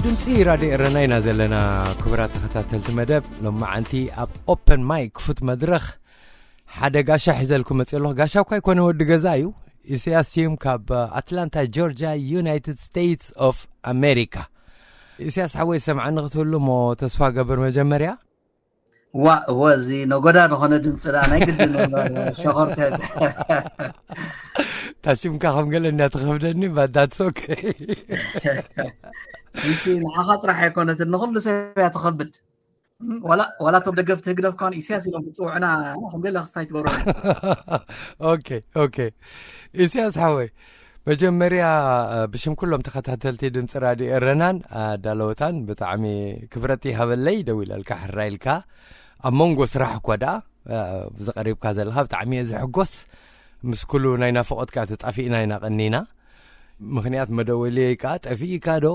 ድምፂ ራድዮ ኤረና ኢና ዘለና። ክቡራት ተኸታተልቲ መደብ፣ ሎማዓንቲ ኣብ ኦፐን ማይክ ክፉት መድረኽ ሓደ ጋሻ ሒዘልኩም መፅእ ኣለኹ። ጋሻ እኳ ኣይኮነ፣ ወዲ ገዛ እዩ። ኢሳያስ ስዩም ካብ ኣትላንታ ጆርጂያ፣ ዩናይትድ ስቴትስ ኦፍ ኣሜሪካ። ኢሳያስ ሓወይ፣ ሰምዓኒ ክትህሉ እሞ ተስፋ ገብር። መጀመርያ ዋ እወ፣ እዚ ነጎዳ ዝኾነ ድምፂ ደኣ ናይ ግድን እምበር ሸኾርተት። ታሽምካ ከም ገለ እንዳተኸብደኒ፣ but that's okay። ንሲ ንዓኻ ጥራሕ ኣይኮነትን፣ ንኹሉ ሰብ እያ ትኸብድ። እም፣ ዋላ ዋላ እቶም ደገፍቲ ህግደፍ ከውን ኢሳያስ ኢሎም ክፅውዑና ከም ገለ ክስታይ ትገብሩ። ኦኬ፣ ኦኬ። ኢሳያስ ሓወይ፣ መጀመርያ፣ እ፣ ብሽም ኩሎም ተኸታተልቲ ድምፂ ራድዮ ኤረናን ኣዳለውታን ብጣዕሚ ክብረት ይሃበለይ። ደው ኢለልካ፣ ሕራ ኢልካ፣ ኣብ መንጎ ስራሕ እኳ ደኣ፣ እ፣ ብዝቐሪብካ ዘለኻ ብጣዕሚ እየ ዝሕጎስ። ምስ ኩሉ ናይ ናፍቖትካ ተጣፊእና ኢና ቀኒና። ምኽንያት መደወልየይ ከኣ ጠፊእካ ዶ?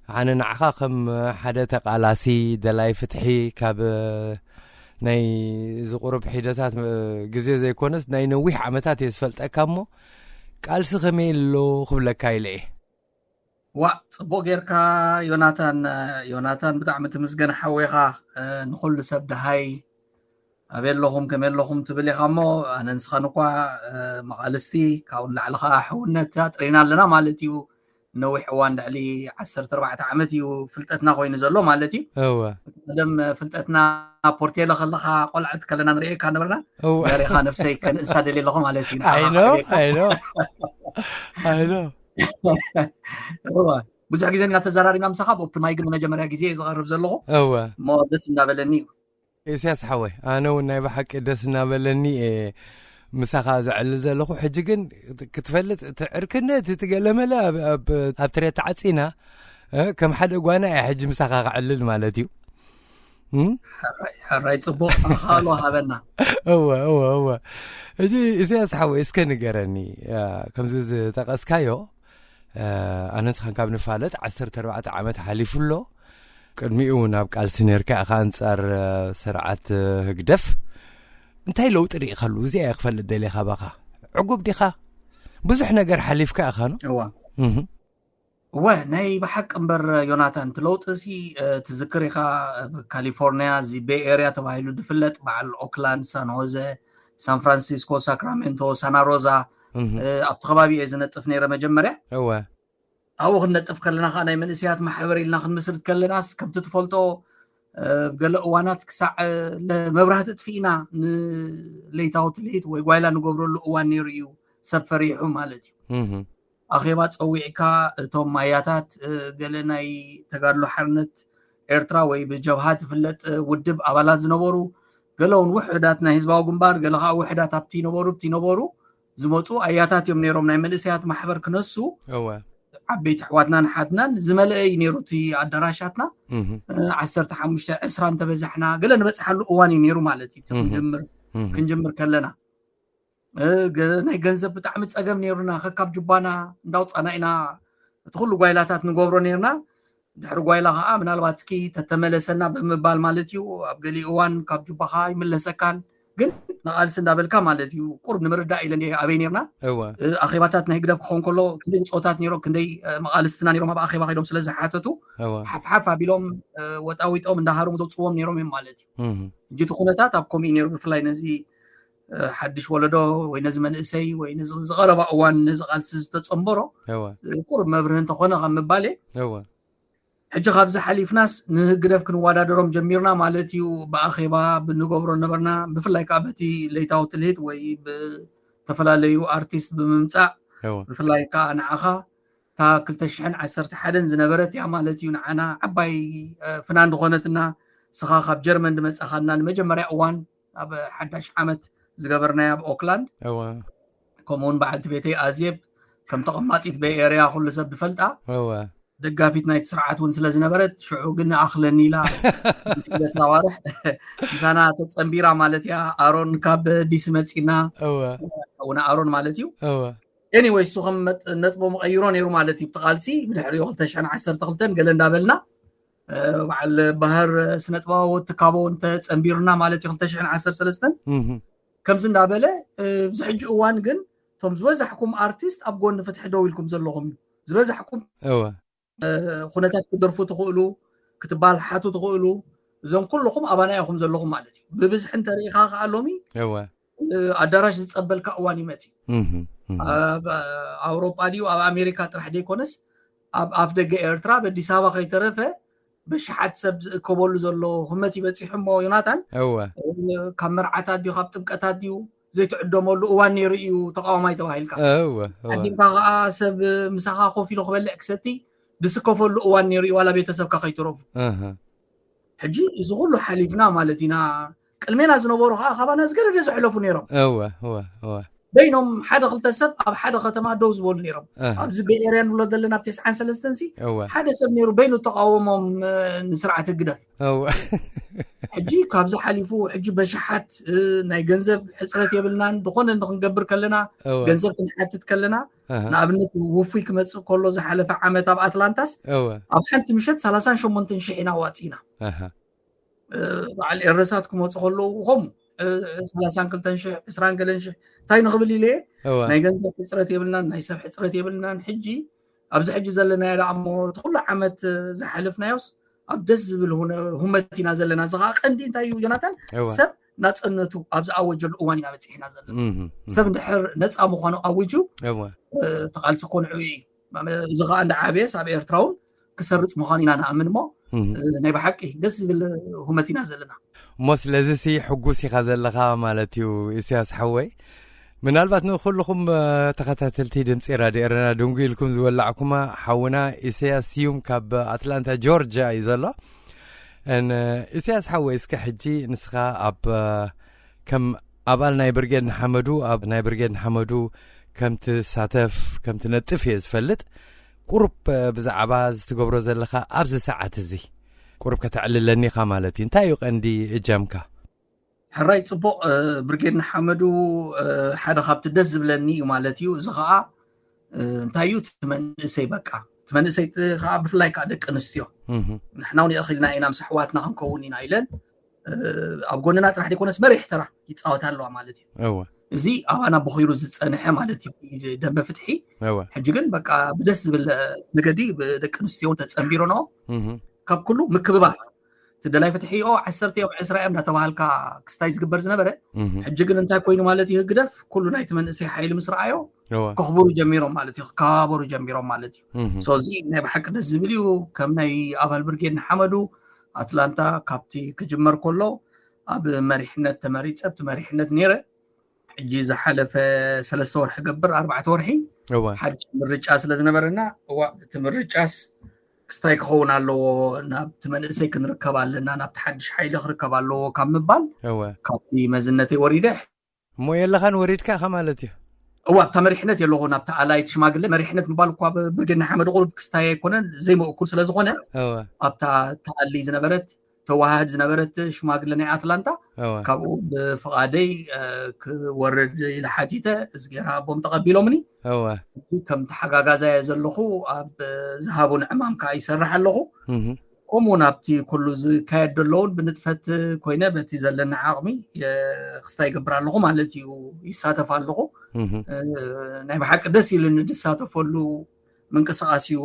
ኣነ ንዓኻ ከም ሓደ ተቓላሲ፣ ደላይ ፍትሒ፣ ካብ ናይ ዝቑርብ ሒደታት ግዜ ዘይኮነስ ናይ ነዊሕ ዓመታት እየ ዝፈልጠካ እሞ፣ ቃልሲ ከመይ ኣሎ ክብለካ ኢለ እየ። ዋ፣ ጽቡቕ ጌርካ ዮናታን። ዮናታን፣ ብጣዕሚ ትምስገን ሓዌኻ። እ፣ ንኹሉ ሰብ ደሃይ፣ ኣበይ ኣለኹም፣ ከመይ ኣለኹም ትብል ኢኻ እሞ፣ ኣነ ንስኻን እኳ፣ እ፣ መቓልስቲ፣ ካብኡ ንላዕሊ ኸዓ ሕውነት ኣጥሪና ኣለና ማለት እዩ። ነዊሕ እዋን፣ ልዕሊ ዓሰርተ ኣርባዕተ ዓመት እዩ ፍልጠትና ኮይኑ ዘሎ ማለት እዩ። እወ። ቀደም ፍልጠትና ፖርቴለ ከለኻ፣ ቆልዕት ከለና ንርእየካ ነበርና። እወ። ዘሪኻ ነፍሰይ ከንእሳ ደልየ ኣለኹ ማለት እዩ። ንዓኻ I know, ሓገይካ። I know. I know. እወ። ብዙሕ ግዜ ኢና ተዘራሪብና ምሳኻ፣ ብኦፕን ማይክ ንመጀመርያ ግዜ እየ ዝቐርብ ዘለኹ። እወ። እሞ ደስ እንዳበለኒ እዩ። ኢሳያስ ሓወይ፣ ኣነ እውን ናይ ብሓቂ ደስ እናበለኒ እየ ምሳኻ ዘዕልል ዘለኹ። ሕጂ ግን ክትፈልጥ፣ እቲ ዕርክነት፣ እቲ ገለመለ ኣብ፣ ኣብ፣ ኣብ ትሬት ተዓጺና፣ እ፣ ከም ሓደ ጓና እየ ሕጂ ምሳኻ ክዕልል ማለት እዩ። እም? ሕራይ፣ ሕራይ፣ ጽቡቕ ኣኻእሎ ሃበና። እወ፣ እወ፣ እወ። ሕጂ ኢሳያስ ሓወይ፣ እስከ ንገረኒ፣ እ፣ ከምዚ ዝጠቐስካዮ፣ እ፣ ኣነ ንስኻን ካብ ንፋለጥ ዓሰርተ ኣርባዕተ ዓመት ሓሊፉ ኣሎ። ቅድሚኡ እውን ኣብ ቃልሲ ነርካ ኢኻ ኣንጻር፣ እ፣ ስርዓት፣ እ፣ ህግደፍ። እንታይ ለውጢ ርኢኻሉ? እዚኣ እየ ክፈልጥ ደልየ ካባኻ። ዕጉብ ዲኻ? ብዙሕ ነገር ሓሊፍካ ኢኻ፣ ኖ? እዋ። እህ። እወ፣ ናይ ብሓቂ እምበር ዮናታን፣ እቲ ለውጢ ሲ፣ እ፣ ትዝክር ኢኻ፣ ኣብ ካሊፎርኒያ፣ እዚ ቤይ ኤርያ ተባሂሉ ዝፍለጥ፣ በዓል ኦክላንድ፣ ሳን ሆዘ፣ ሳን ፍራንሲስኮ፣ ሳክራሜንቶ፣ ሳና ሮዛ፣ እህ። እ፣ ኣብቲ ከባቢ እየ ዝነጥፍ ነይረ መጀመርያ። እወ። ኣብኡ ክንነጥፍ ከለና ኸዓ፣ ናይ መንእሰያት ማሕበር ኢልና ክንምስርት ከለናስ፣ ከምቲ ትፈልጦ፣ እ፣ ገለ እዋናት ክሳዕ፣ እ፣ ለ-፣ መብራህቲ ጥፊእና ንለይታዊ ትልሂት ወይ ጓይላ ንገብረሉ እዋን ነይሩ እዩ፣ ሰብ ፈሪሑ ማለት እዩ። እህ። ኣኼባ ጸዊዕካ፣ እቶም ኣያታት፣ እ፣ ገለ ናይ ተጋድሎ ሓርነት ኤርትራ ወይ ብጀብሃ ትፍለጥ፣ እ፣ ውድብ ኣባላት ዝነበሩ፣ ገለ እውን ውሑዳት ናይ ህዝባዊ ግንባር፣ ገለ ኸዓ ውሑዳት ኣብቲ ነበሩ፣ ኣብቲ ነበሩ ዝመጹ ኣያታት እዮም ነይሮም። ናይ መንእሰያት ማሕበር ክነሱ፣ እወ። ዓበይቲ ኣሕዋትናን ኣሓትናን ዝመልአ እዩ ነይሩ እቲ ኣዳራሻትና። እህ። እ፣ ዓሰርተ ሓሙሽተ፣ ዕስራ እንተበዛሕና፣ ገለ ንበጽሓሉ እዋን እዩ ነይሩ ማለት እዩ። እቲ እህ። ክንጅምር፣ እህ። ክንጅምር ከለና፣ እ፣ ገ-፣ ናይ ገንዘብ ብጣዕሚ ጸገም ነይሩና። ከካብ ጁባና እንዳውጻና ኢና እቲ ኩሉ ጓይላታት ንገብሮ ነይርና። ድሕሪ ጓይላ ኸዓ ምናልባት እስኪ ተተመለሰና ብምባል ማለት እዩ። ኣብ ገሊኡ እዋን ካብ ጁባኻ ይምለሰካን፣ ግን ንቓልሲ እንዳበልካ ማለት እዩ። ቁሩብ ንምርዳእ ኢለ እንድየ ኣበይ ነይርና። እወ። እ፣ ኣኼባታት ናይ ህግደፍ ክኸውን ከሎ፣ ክንደይ ብጾታት ነይሮም፣ ክንደይ፣ እ፣ መቓልስትና ነይሮም ኣብ ኣኼባ ከይዶም ስለ ዝሓተቱ፣ እወ። ሓፍ ሓፍ ኣቢሎም፣ እ፣ ወጣዊጦም እንዳሃረሙ ዘውጽዎም ነይሮም እዮም ማለት እዩ። እህ። ሕጂ እቲ ኩነታት ኣብ ከምኡ እዩ ነይሩ። ብፍላይ ነዚ፣ እ፣ ሓድሽ ወለዶ ወይ ነዚ መንእሰይ ወይ ነዚ ዝቐረባ እዋን ነዚ ቃልሲ ዝተጸንበሮ፣ እወ። እ፣ ቁሩብ መብርሂ እንተኾነ ካብ ምባል እየ። እወ። ሕጂ ካብዚ ሓሊፍናስ ንህግደፍ ክንወዳደሮም ጀሚርና ማለት እዩ። ብኣኼባ ብንገብሮ ነበርና፣ ብፍላይ ከዓ በቲ ለይታዊ ትልሂት ወይ ብተፈላለዩ ኣርቲስት ብምምጻእ፣ እወ። ብፍላይ ከዓ ንዓኻ እታ ክልተ ሽሕን ዓሰርተ ሓደን ዝነበረት እያ ማለት እዩ። ንዓና ዓባይ፣ እ፣ ፍናን ዝኾነትና፣ ንስኻ ካብ ጀርመን ዝመጻኻና ንመጀመርያ እዋን ኣብ ሓዳሽ ዓመት ዝገበርናያ ኣብ ኦክላንድ። እወ። ከምኡ እውን በዓልቲ ቤተይ ኣዜብ ከም ተቐማጢት ቤይ ኤርያ ኩሉ ሰብ ዝፈልጣ፣ እወ። ደጋፊት ናይቲ ስርዓት እውን ስለ ዝነበረት፣ ሽዑ ግን ንኣኽለኒ ኢላ ክልተ ኣዋርሕ ምሳና ተጸንቢራ ማለት እያ። ኣሮን ካብ ዲሲ መጺና፣ እወ። ሓውና ኣሮን ማለት እዩ። እወ። ኤኒወይ፣ እሱ ከም መጥ-፣ ነጥቦ መቐይሮ ነይሩ ማለት እዩ። እቲ ቃልሲ ብድሕሪኡ ክልተ ሽሕን ዓሰርተ ክልተን ገለ እንዳበልና፣ እ፣ በዓል ባህር ስነጥበባዊ ትካቦ እንተጸንቢሩና ማለት እዩ፣ ክልተ ሽሕን ዓሰርተ ሰለስተን። እህ። ከምዚ እንዳበለ፣ እ፣ ኣብዚ ሕጂ እዋን ግን እቶም ዝበዛሕኩም ኣርቲስት ኣብ ጎኒ ፍትሒ ደው ኢልኩም ዘለኹም እዩ። ዝበዛሕኩም እወ። ኩነታት ክትደርፉ ትኽእሉ፣ ክትባልሓቱ ትኽእሉ፣ እዞም ኩልኹም ኣባና ኢኹም ዘለኹም ማለት እዩ። ብብዝሒ እንተሪኢኻ ከዓ ሎሚ እወ ኣዳራሽ ዝፀበልካ እዋን ይመፅእ። ኣብ ኣውሮጳ ድዩ ኣብ ኣሜሪካ ጥራሕ ዘይኮነስ ኣብ ኣፍ ደገ ኤርትራ ኣብ ኣዲስ ኣበባ ከይተረፈ በሽሓት ሰብ ዝእከበሉ ዘሎ ህመት ይበፂሑ እሞ ዮናታን፣ እወ ካብ መርዓታት ድዩ ካብ ጥምቀታት ድዩ ዘይትዕደመሉ እዋን ነይሩ እዩ ተቃዋማይ ተባሂልካ። እወ እወ ዓዲምካ ከዓ ሰብ ምሳኻ ኮፍ ኢሉ ክበልዕ ክሰቲ ዝስከፈሉ እዋን ነይሩ እዩ፣ ዋላ ቤተሰብካ ከይትረፉ። እህ ሕጂ እዚ ኩሉ ሓሊፍና ማለት ኢና። ቅድሜና ዝነበሩ ከዓ ካባና ዝገደደ ዘሕለፉ ነይሮም። እወ እወ እወ በይኖም ሓደ ክልተ ሰብ ኣብ ሓደ ከተማ ደው ዝበሉ ነይሮም። እህ ኣብዚ ቤኤርያ ንብሎ ዘለና ኣብ ተስዓን ሰለስተን ሲ እወ ሓደ ሰብ ነይሩ በይኑ ተቃወሞም እ፣ ንስርዓት ህግደፍ። እወ ሕጂ ካብዚ ሓሊፉ ሕጂ በሽሓት እ፣ ናይ ገንዘብ ሕፅረት የብልናን። ዝኾነ ንክንገብር ከለና እወ ገንዘብ ክንሓትት ከለና እህ ንኣብነት ውፉይ ክመፅእ ከሎ ዝሓለፈ ዓመት ኣብ ኣትላንታስ እወ ኣብ ሓንቲ ምሸት ሰላሳን ሸሞንተን ሽሕ ኢና ዋፂና። እህ እ፣ በዓል ኤረሳት ክመፁ ከለዉ ከምኡ እ፣ ሰላሳን ክልተን ሽሕ ዕስራን ገለን ሽሕ እንታይ ንኽብል ኢለ እየ። እወ ናይ ገንዘብ ሕፅረት የብልናን፣ ናይ ሰብ ሕፅረት የብልናን። ሕጂ ኣብዚ ሕጂ ዘለናዮ ደኣ እሞ እቲ ኩሉ ዓመት እ፣ ዝሓለፍናዮስ ኣብ ደስ ዝብል ሁነ- ሁመት ኢና ዘለና። እዚ ከዓ ቀንዲ እንታይ እዩ ዮናታን፣ እወ ሰብ ናፅነቱ ኣብ ዝኣወጀሉ እዋን ኢና በፂሕና ዘለና። እህ ሰብ እንድሕር ነፃ ምዃኑ ኣዊጁ እወ እ፣ ተቓልሲ ኮንዑ እዩ። እዚ ከዓ እንዳ ዓብየስ ኣብ ኤርትራ እውን ክሰርፅ ምዃኑ ኢና ንኣምን እሞ እህ እ፣ ናይ ብሓቂ ደስ ዝብል ሁመት ኢና ዘለና። እሞ ስለዚ ሲ ሕጉስ ኢኻ ዘለኻ ማለት እዩ ኢሳያስ ሓወይ። ምናልባት ንኩልኹም እ፣ ተኸታተልቲ ድምፂ ራድዮ ኤረና ድንጉ ኢልኩም ዝወላዕኩማ ሓውና ኢሳያስ ስዩም ካብ ኣትላንታ ጆርጅያ እዩ ዘሎ። እን እ፣ ኢሳያስ ሓወይ እስከ ሕጂ ንስኻ ኣብ እ፣ ከም ኣባል ናይ ብርጌድ ንሓመዱ ኣብ ናይ ብርጌድ ንሓመዱ ከም ትሳተፍ ከም ትነጥፍ እየ ዝፈልጥ። ቁሩብ እ፣ ብዛዕባ እዚ ትገብሮ ዘለኻ ኣብዚ ሰዓት እዚ ቁሩብ ከተዕልለኒ ኢኻ ማለት እዩ። እንታይ እዩ ቀንዲ እጃምካ? ሕራይ ፅቡቕ እ፣ ብርጌድ ንሓመዱ እ፣ ሓደ ካብቲ ደስ ዝብለኒ እዩ ማለት እዩ። እዚ ከዓ እ፣ እንታይ እዩ እቲ መንእሰይ በቃ እቲ መንእሰይ ጥ- ከዓ ብፍላይ ከዓ ደቂ ኣንስትዮ እህ ንሕና እውን የእኽልና ኢና ምስ ኣሕዋትና ክንከውን ኢና ኢለን እ፣ ኣብ ጎንና ጥራሕ ዘይኮነስ መሪሕ ተራ ይፃወታ ኣለዋ ማለት እዩ። እወ እዚ ኣባና በኺሩ ዝፀንሐ ማለት እዩ ደንበ ፍትሒ። እወ ሕጂ ግን በቃ ብደስ ዝብል መገዲ ብደቂ ኣንስትዮ እውን ተፀንቢሮኖ እህ ካብ ኩሉ ምክብባር እቲ ደላይ ፍትሒ ኦ ዓሰርተ እዮም ዕስራ እዮም እንዳተባሃልካ ክስታይ ዝግበር ዝነበረ እህ ሕጂ ግን እንታይ ኮይኑ ማለት እዩ ህግደፍ ኩሉ ናይቲ መንእሰይ ሓይሊ ምስ ረኣዮ እወ ከኽብሩ ጀሚሮም ማለት እዩ፣ ክከባበሩ ጀሚሮም ማለት እዩ። እህ ሶዚ ናይ ብሓቂ ደስ ዝብል እዩ። ከም ናይ ኣባል ብርጌድ ንሓመዱ ኣትላንታ ካብቲ ክጅመር ከሎ ኣብ መሪሕነት ተመሪፀ ኣብቲ መሪሕነት ነይረ። ሕጂ ዝሓለፈ ሰለስተ ወርሒ ገብር ኣርባዕተ ወርሒ እወ ሓድሽ ምርጫ ስለ ዝነበረና እዋ እቲ ምርጫስ ክስታይ ክኸውን ኣለዎ፣ ናብቲ መንእሰይ ክንርከብ ኣለና፣ ናብቲ ሓድሽ ሓይሊ ክርከብ ኣለዎ ካብ ምባል እወ ካብቲ መዝነተይ ወሪደ። እሞ የለኻን ወሪድካ ኢኻ ማለት እዩ። እዋ ኣብታ መሪሕነት የለኹ ናብቲ ኣላይት ሽማግለ መሪሕነት ምባል እኳ ብርጌድ ንሓመዱ ቁሩብ ክስታይ ኣይኮነን ዘይመእኩል ስለ ዝኾነ እወ ኣብታ ተኣሊ ዝነበረት ተዋሃድ ዝነበረት ሽማግለ ናይ ኣትላንታ እወ ካብኡ ብፍቓደይ እ፣ ክወርድ ኢለ ሓቲተ። እዝጌር ኣቦም ተቐቢሎምኒ። እወ ከም ተሓጋጋዛየ ዘለኹ ኣብ ዝሃቡን ዕማም ከዓ ይሰርሕ ኣለኹ። እህ ከምኡ ናብቲ ኩሉ ዝካየድ ዘለውን ብንጥፈት ኮይነ በቲ ዘለና ዓቕሚ የ- ክስታይ ይገብር ኣለኹ ማለት እዩ፣ ይሳተፍ ኣለኹ። እህ እ፣ ናይ ብሓቂ ደስ ኢሉኒ ዝሳተፈሉ ምንቅስቃስ እዩ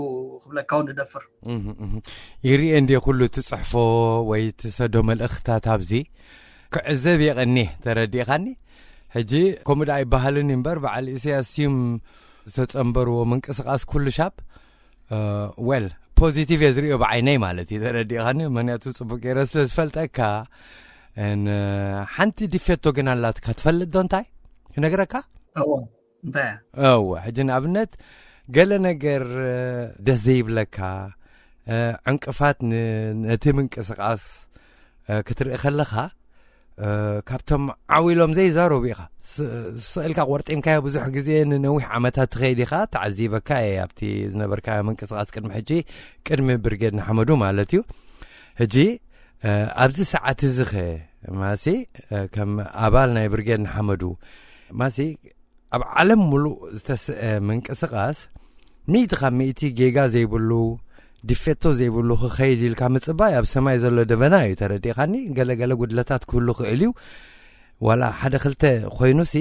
ክብለካ እውን እደፍር። እህ እህ ይርኤ እንዴ ኩሉ ትጽሕፎ ወይ ትሰዶ መልእኽትታት ኣብዚ ክዕዘብ የቐኒ ተረዲእኻኒ። ሕጂ ከምኡ ደኣ ኣይበሃልን እዩ እምበር በዓል ኢሳያስ ስዩም ዝተጸንበርዎ ምንቅስቃስ ኩሉ ሻብ ወል ፖዚቲቭ እየ ዝሪኦ ብዓይነይ ማለት እዩ ተረዲእኻኒ። ምክንያቱ ጽቡቅ ገይረ ስለ ዝፈልጠካ። ን ሓንቲ ዲፌቶ ግን ኣላትካ ትፈልጥ ዶ እንታይ ክነግረካ? እወ እንታይ እያ? እወ ሕጂ ንኣብነት ገለ ነገር እ፣ ደስ ዘይብለካ እ፣ ዕንቅፋት ን- ነቲ ምንቅስቃስ እ፣ ክትርኢ ከለኻ እ፣ ካብቶም ዓው ኢሎም ዘይዛረቡ ኢኻ። ስ- ስቕ ኢልካ ቆርጢምካዮ ብዙሕ ግዜ ንነዊሕ ዓመታት ትኸይድ ኢኻ። ተዓዚበካ እየ ኣብቲ ዝነበርካዮ ምንቅስቃስ ቅድሚ ሕጂ፣ ቅድሚ ብርጌድ ንሓመዱ ማለት እዩ። ሕጂ እ፣ ኣብዚ ሰዓት እዚ ኸ ማሲ እ፣ ከም ኣባል ናይ ብርጌድ ንሓመዱ ማሲ ኣብ ዓለም ሙሉእ ዝተስአ ምንቅስቃስ ሚእቲ ካብ ሚእቲ ጌጋ ዘይብሉ ዲፌቶ ዘይብሉ ክኸይድ ኢልካ ምጽባይ ኣብ ሰማይ ዘሎ ደበና እዩ። ተረዲእኻኒ? ገለገለ ጉድለታት ክህሉ ክእል እዩ። ዋላ ሓደ ክልተ ኮይኑሲ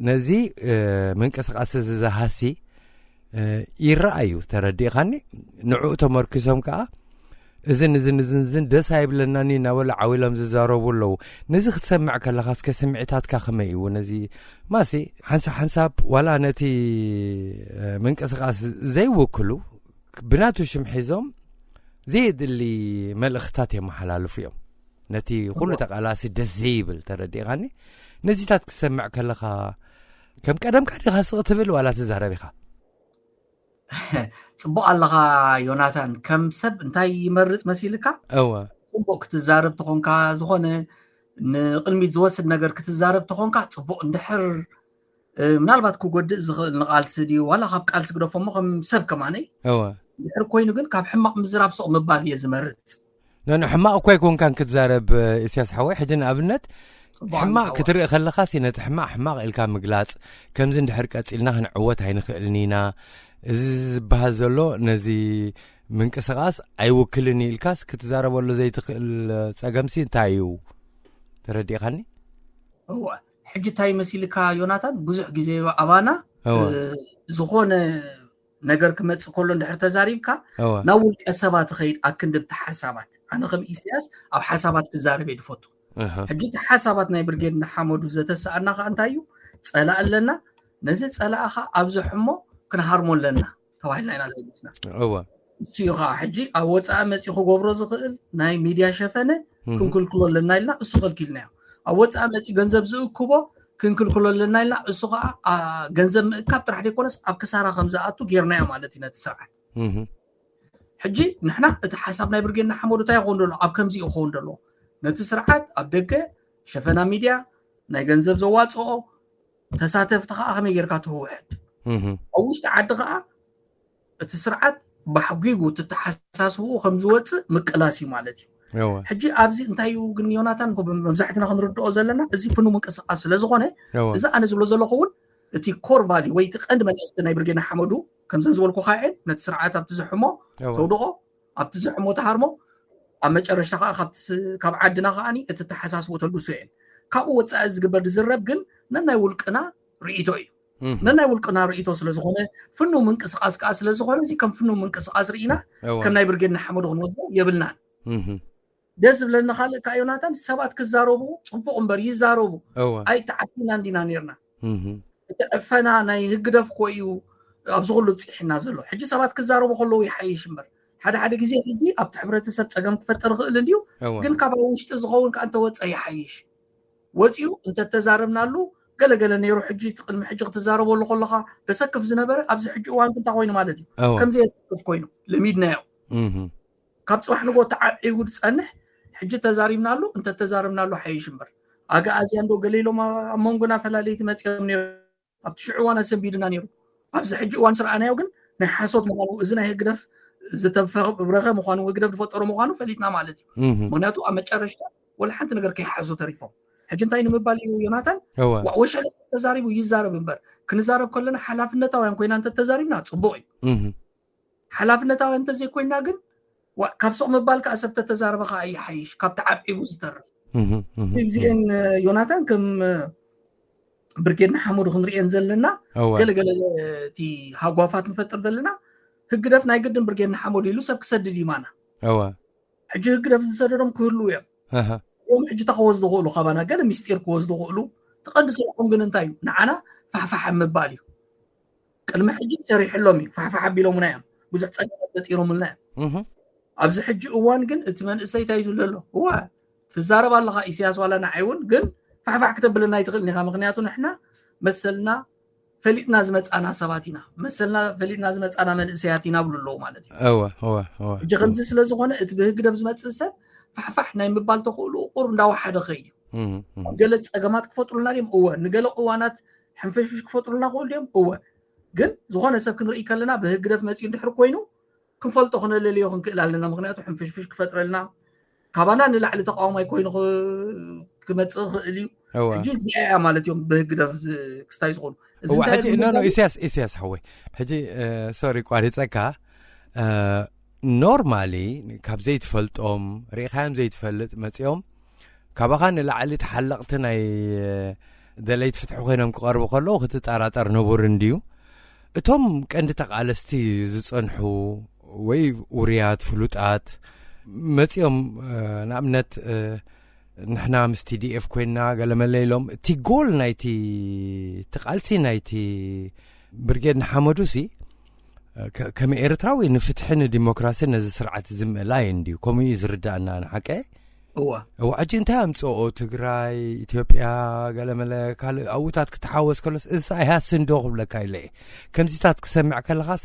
ነዚ እ፣ ምንቅስቃስ እዚ ዝሃሲ ይረኣዩ፣ ተረዲእኻኒ? ንዕኡ ተመርኪሶም ከዓ እዝን እዝን እዝን እዝን ደስ ኣይብለናኒ እናበሉ ዓው ኢሎም ዝዛረቡ ኣለዉ። ነዚ ክትሰምዕ ከለኻ እስከ ስምዒታትካ ከመይ እዩ? ነዚ ማሲ ሓንሳብ ሓንሳብ ዋላ ነቲ ምንቅስቃስ ዘይውክሉ ብናቱ ሽም ሒዞም ዘየድሊ መልእኽትታት የመሓላልፉ እዮም። ነቲ ኩሉ ተቃላሲ ደስ ዘይብል፣ ተረዲእኻኒ? ነዚታት ክትሰምዕ ከለኻ ከም ቀደምካ ዲኻ ስቕ ትብል ዋላ ትዛረብ ኢኻ? ጽቡቕ ኣለኻ ዮናታን። ከም ሰብ እንታይ ይመርጽ መሲልካ? እወ። ጽቡቕ ክትዛረብ ተኾንካ፣ ዝኾነ ንቕድሚት ዝወስድ ነገር ክትዛረብ ተኾንካ ጽቡቕ። እንድሕር ምናልባት ክጎድእ ዝኽእል ንቓልሲ ድዩ ዋላ ካብ ቃልሲ ግደፎ እሞ ከም ሰብ ከማነይ እወ። እንድሕር ኮይኑ ግን ካብ ሕማቕ ምዝራብ ስቕ ምባል እየ ዝመርጽ። ነን ሕማቕ እኳ ኣይኮንካን ክትዛረብ። እስያስ ሓወይ፣ ሕጂ ንኣብነት ሕማቕ ክትርኢ ከለኻሲ ነቲ ሕማቕ ሕማቕ ኢልካ ምግላጽ፣ ከምዚ እንድሕር ቀጺልና ክንዕወት ኣይንኽእልን ኢና፣ እዚ ዝበሃል ዘሎ ነዚ ምንቅስቃስ ኣይውክልን ኢልካስ ክትዛረበሉ ዘይትኽእል ጸገምሲ እንታይ እዩ? ተረዲእኻኒ? እወ። ሕጂ እንታይ መሲልካ ዮናታን፣ ብዙሕ ግዜ ኣባና ዝኾነ ነገር ክመጽእ ከሎ እንድሕር ተዛሪብካ ናብ ውልቀ ሰባት ኸይድ ኣክንድብቲ ሓሳባት። ኣነ ከም ኢሳያስ ኣብ ሓሳባት ክዛረብ እየ ዝፈቱ። ሕጂ እቲ ሓሳባት ናይ ብርጌድ ንሓመዱ ዘተሰኣና ከዓ እንታይ እዩ? ጸላእ ኣለና። ነዚ ጸላእ ከዓ ኣብዚ ሕሞ ክንሃርሞ ኣለና ተባሂልና ኢና ተበጊስና። እወ። እሱ እዩ ከዓ ሕጂ ኣብ ወፃኢ መፂኡ ክገብሮ ዝኽእል ናይ ሚድያ ሸፈነ ክንክልክሎ ኣለና ኢልና እሱ ከልኪልናዮ። ኣብ ወፃኢ መፂኡ ገንዘብ ዝእክቦ ክንክልክሎ ኣለና ኢልና እሱ ከዓ ገንዘብ ምእካብ ጥራሕ ዘይኮነስ ኣብ ክሳራ ከም ዝኣቱ ጌርናዮ ማለት እዩ ነቲ ስርዓት። ሕጂ ንሕና እቲ ሓሳብ ናይ ብርጌድ ንሓመዱ እንታይ ይኸውን ደሎ ኣብ ከምዚ ይኸውን ደሎ ነቲ ስርዓት ኣብ ደገ ሸፈና ሚድያ ናይ ገንዘብ ዘዋፅኦ ተሳተፍቲ ከዓ ከመይ ጌርካ ትህውሕድ ኣብ ውሽጢ ዓዲ ከዓ እቲ ስርዓት ባሕጒጉ እቲ ተሓሳስብኡ ከም ዝወፅእ ምቅላስ እዩ ማለት እዩ። ሕጂ ኣብዚ እንታይ እዩ ግን ዮናታን መብዛሕትና ክንርድኦ ዘለና እዚ ፍኑ ምንቅስቃስ ስለ ዝኾነ እዚ ኣነ ዝብሎ ዘለኹ እውን እቲ ኮር ቫሊ ወይ እቲ ቀንዲ መልእክቲ ናይ ብርጌድ ንሓመዱ ከምዘን ዝበልኩ ካየን ነቲ ስርዓት ኣብቲ ዝሕሞ ተውድቆ ኣብቲ ዝሕሞ ተሃርሞ ኣብ መጨረሽታ ከዓ ካብ ዓድና ከዓ እቲ ተሓሳስቦ ተልግሶ እየን። ካብኡ ወፃኢ ዝግበር ዝዝረብ ግን ነናይ ውልቅና ርእቶ እዩ። ነናይ ውልቅና ርእቶ ስለ ዝኾነ ፍኑ ምንቅስቃስ ከዓ ስለ ዝኾነ እዚ ከም ፍኑ ምንቅስቃስ ርኢና ከም ናይ ብርጌድ ንሓመዱ ክንወስዶ የብልናን። ደስ ዝብለኒ ካልእ ከዓ ዮናታን ሰባት ክዛረቡ ፅቡቅ እምበር ይዛረቡ ኣይተዓፊና እንዲና ነርና። እቲ ዕፈና ናይ ህግደፍ ኮ እዩ ኣብዚ ኩሉ ብፅሒና ዘሎ። ሕጂ ሰባት ክዛረቡ ከለዉ ይሓይሽ እምበር ሓደ ሓደ ግዜ ሕጂ ኣብቲ ሕብረተሰብ ፀገም ክፈጥር ይኽእል እንድዩ። ግን ካብ ኣብ ውሽጢ ዝኸውን ከዓ እንተወፀ ይሓይሽ። ወፂኡ እንተተዛረብናሉ ገለገለ ነይሩ። ሕጂ እቲ ቅድሚ ሕጂ ክትዛረበሉ ከለካ ደሰክፍ ዝነበረ ኣብዚ ሕጂ እዋን እንታይ ኮይኑ ማለት እዩ ከምዘየሰክፍ ኮይኑ ለሚድናዮ። ካብ ፅባሕ ንጎ ተዓዒቡ ዝፀንሕ ሕጂ ተዛሪብናሉ እንተተዛረብናሉ ሓይሽ እምበር ኣግኣዝያን ዶ ገለ ኢሎም ኣብ መንጎና ፈላለይቲ መፅኦም ነይሩ ኣብቲ ሽዑ እዋን ኣሰንቢድና ነይሩ። ኣብዚ ሕጂ እዋን ስርኣናዮ ግን ናይ ሓሶት ምኳኑ እዚ ናይ ህግደፍ ዝተፈብረኸ ምኳኑ ህግደፍ ዝፈጠሮ ምኳኑ ፈሊጥና ማለት እዩ። ምክንያቱ ኣብ መጨረሽታ ወላ ሓንቲ ነገር ከይሓዙ ተሪፎም። ሕጂ እንታይ ንምባል እዩ ዮናታን? ወሸለ ተዛሪቡ ይዛረብ እምበር ክንዛረብ ከለና ሓላፍነታውያን ኮይና እንተተዛሪብና ፅቡቅ እዩ። ሓላፍነታውያን እንተዘይኮይና ግን ካብ ሱቕ ምባል ከዓ ሰብ ተተዛረበ ከዓ ይሓይሽ ካብ ተዓብዒቡ ዝተርፍ። እዚአን ዮናታን ከም ብርጌድ ንሓመዱ ክንሪአን ዘለና ገለገለ እቲ ሃጓፋት ንፈጥር ዘለና ህግደፍ ናይ ግድን ብርጌድ ንሓመዱ ኢሉ ሰብ ክሰድድ ይማና። ሕጂ ህግደፍ ዝሰደዶም ክህልዉ እዮም። እም ሕጂ ተኸወዝ ዝኽእሉ ካባና ገለ ሚስጢር ክወዝ ዝኽእሉ ትቐንዲ ስርሖም ግን እንታይ እዩ ንዓና ፋሕፋሕ ምባል እዩ። ቅድሚ ሕጂ ሰሪሕሎም እዩ ፋሕፋሕ ኣቢሎምና እዮም ብዙሕ ፀገማት ፈጢሮምልና እዮም። ኣብዚ ሕጂ እዋን ግን እቲ መንእሰይ እንታይ ዝብል ኣሎ እዋ ትዛረብ ኣለኻ ኢሳያስ ዋላ ንዓይ እውን ግን ፋሕፋሕ ክተብለና ኣይትኽእልን ኢኻ ምክንያቱ ንሕና መሰልና ፈሊጥና ዝመፃና ሰባት ኢና መሰልና ፈሊጥና ዝመፃና መንእሰያት ኢና ብሉ ኣለዉ ማለት እዩ። እወ እወ እወ። ሕጂ ከምዚ ስለ ዝኾነ እቲ ብህግደፍ ዝመፅእ ሰብ ፋሕፋሕ ናይ ምባል ተኽእልኡ ቁሩብ እንዳወሓደ ኸይድ እዩ። ገለ ፀገማት ክፈጥሩልና ድዮም እወ ንገለ እዋናት ሕንፍሽፍሽ ክፈጥሩልና ክእሉ ድዮም እወ። ግን ዝኾነ ሰብ ክንርኢ ከለና ብህግደፍ መፂኡ እንድሕር ኮይኑ ክንፈልጦ ክነለልዮ ክንክእል ኣለና ምክንያቱ ሕንፍሽፍሽ ክፈጥረልና ካባና ንላዕሊ ተቃዋማይ ኮይኑ ክመፅእ ይኽእል እዩ። ሕጂ እዚኣ እያ ማለት እዮም ብህግደፍ ክስታይ ዝኾኑ። ሕጂ ኖ ኖ ኢሳያስ ኢሳያስ ሓወይ ሕጂ ሶሪ ቋሪፀካ። ኖርማሊ ካብ ዘይትፈልጦም ርኢኻዮም ዘይትፈልጥ መፂኦም ካባኻ ንላዕሊ ተሓለቕቲ ናይ ደለይቲ ፍትሒ ኮይኖም ክቐርቡ ከለዉ ክትጠራጠር ንቡር እንድዩ። እቶም ቀንዲ ተቓለስቲ ዝጸንሑ ወይ ውርያት ፍሉጣት መጺኦም፣ እ፣ ንኣብነት፣ እ፣ ንሕና ምስ ቲ ዲ ኤፍ ኮይና ገለመለ ኢሎም፣ እቲ ጎል ናይቲ፣ እቲ ቃልሲ ናይቲ ብርጌድ ንሓመዱ ሲ፣ እ፣ ከ-፣ ከም ኤርትራዊ ንፍትሒ ንዲሞክራሲ ነዚ ስርዓት እዚ ምእላይ እንድዩ። ከምኡ እዩ ዝርዳእና ንሓቀ። እዋ። እዋ፣ ሕጂ እንታይ ኣምጽኦ ትግራይ፣ ኢትዮጵያ፣ ገለመለ ካልእ ኣብታት ክትሓወስ ከሎስ፣ እዚ ኣይሃስን ዶ ክብለካ ኢለ እየ። ከምዚታት ክሰምዕ ከለኻስ፣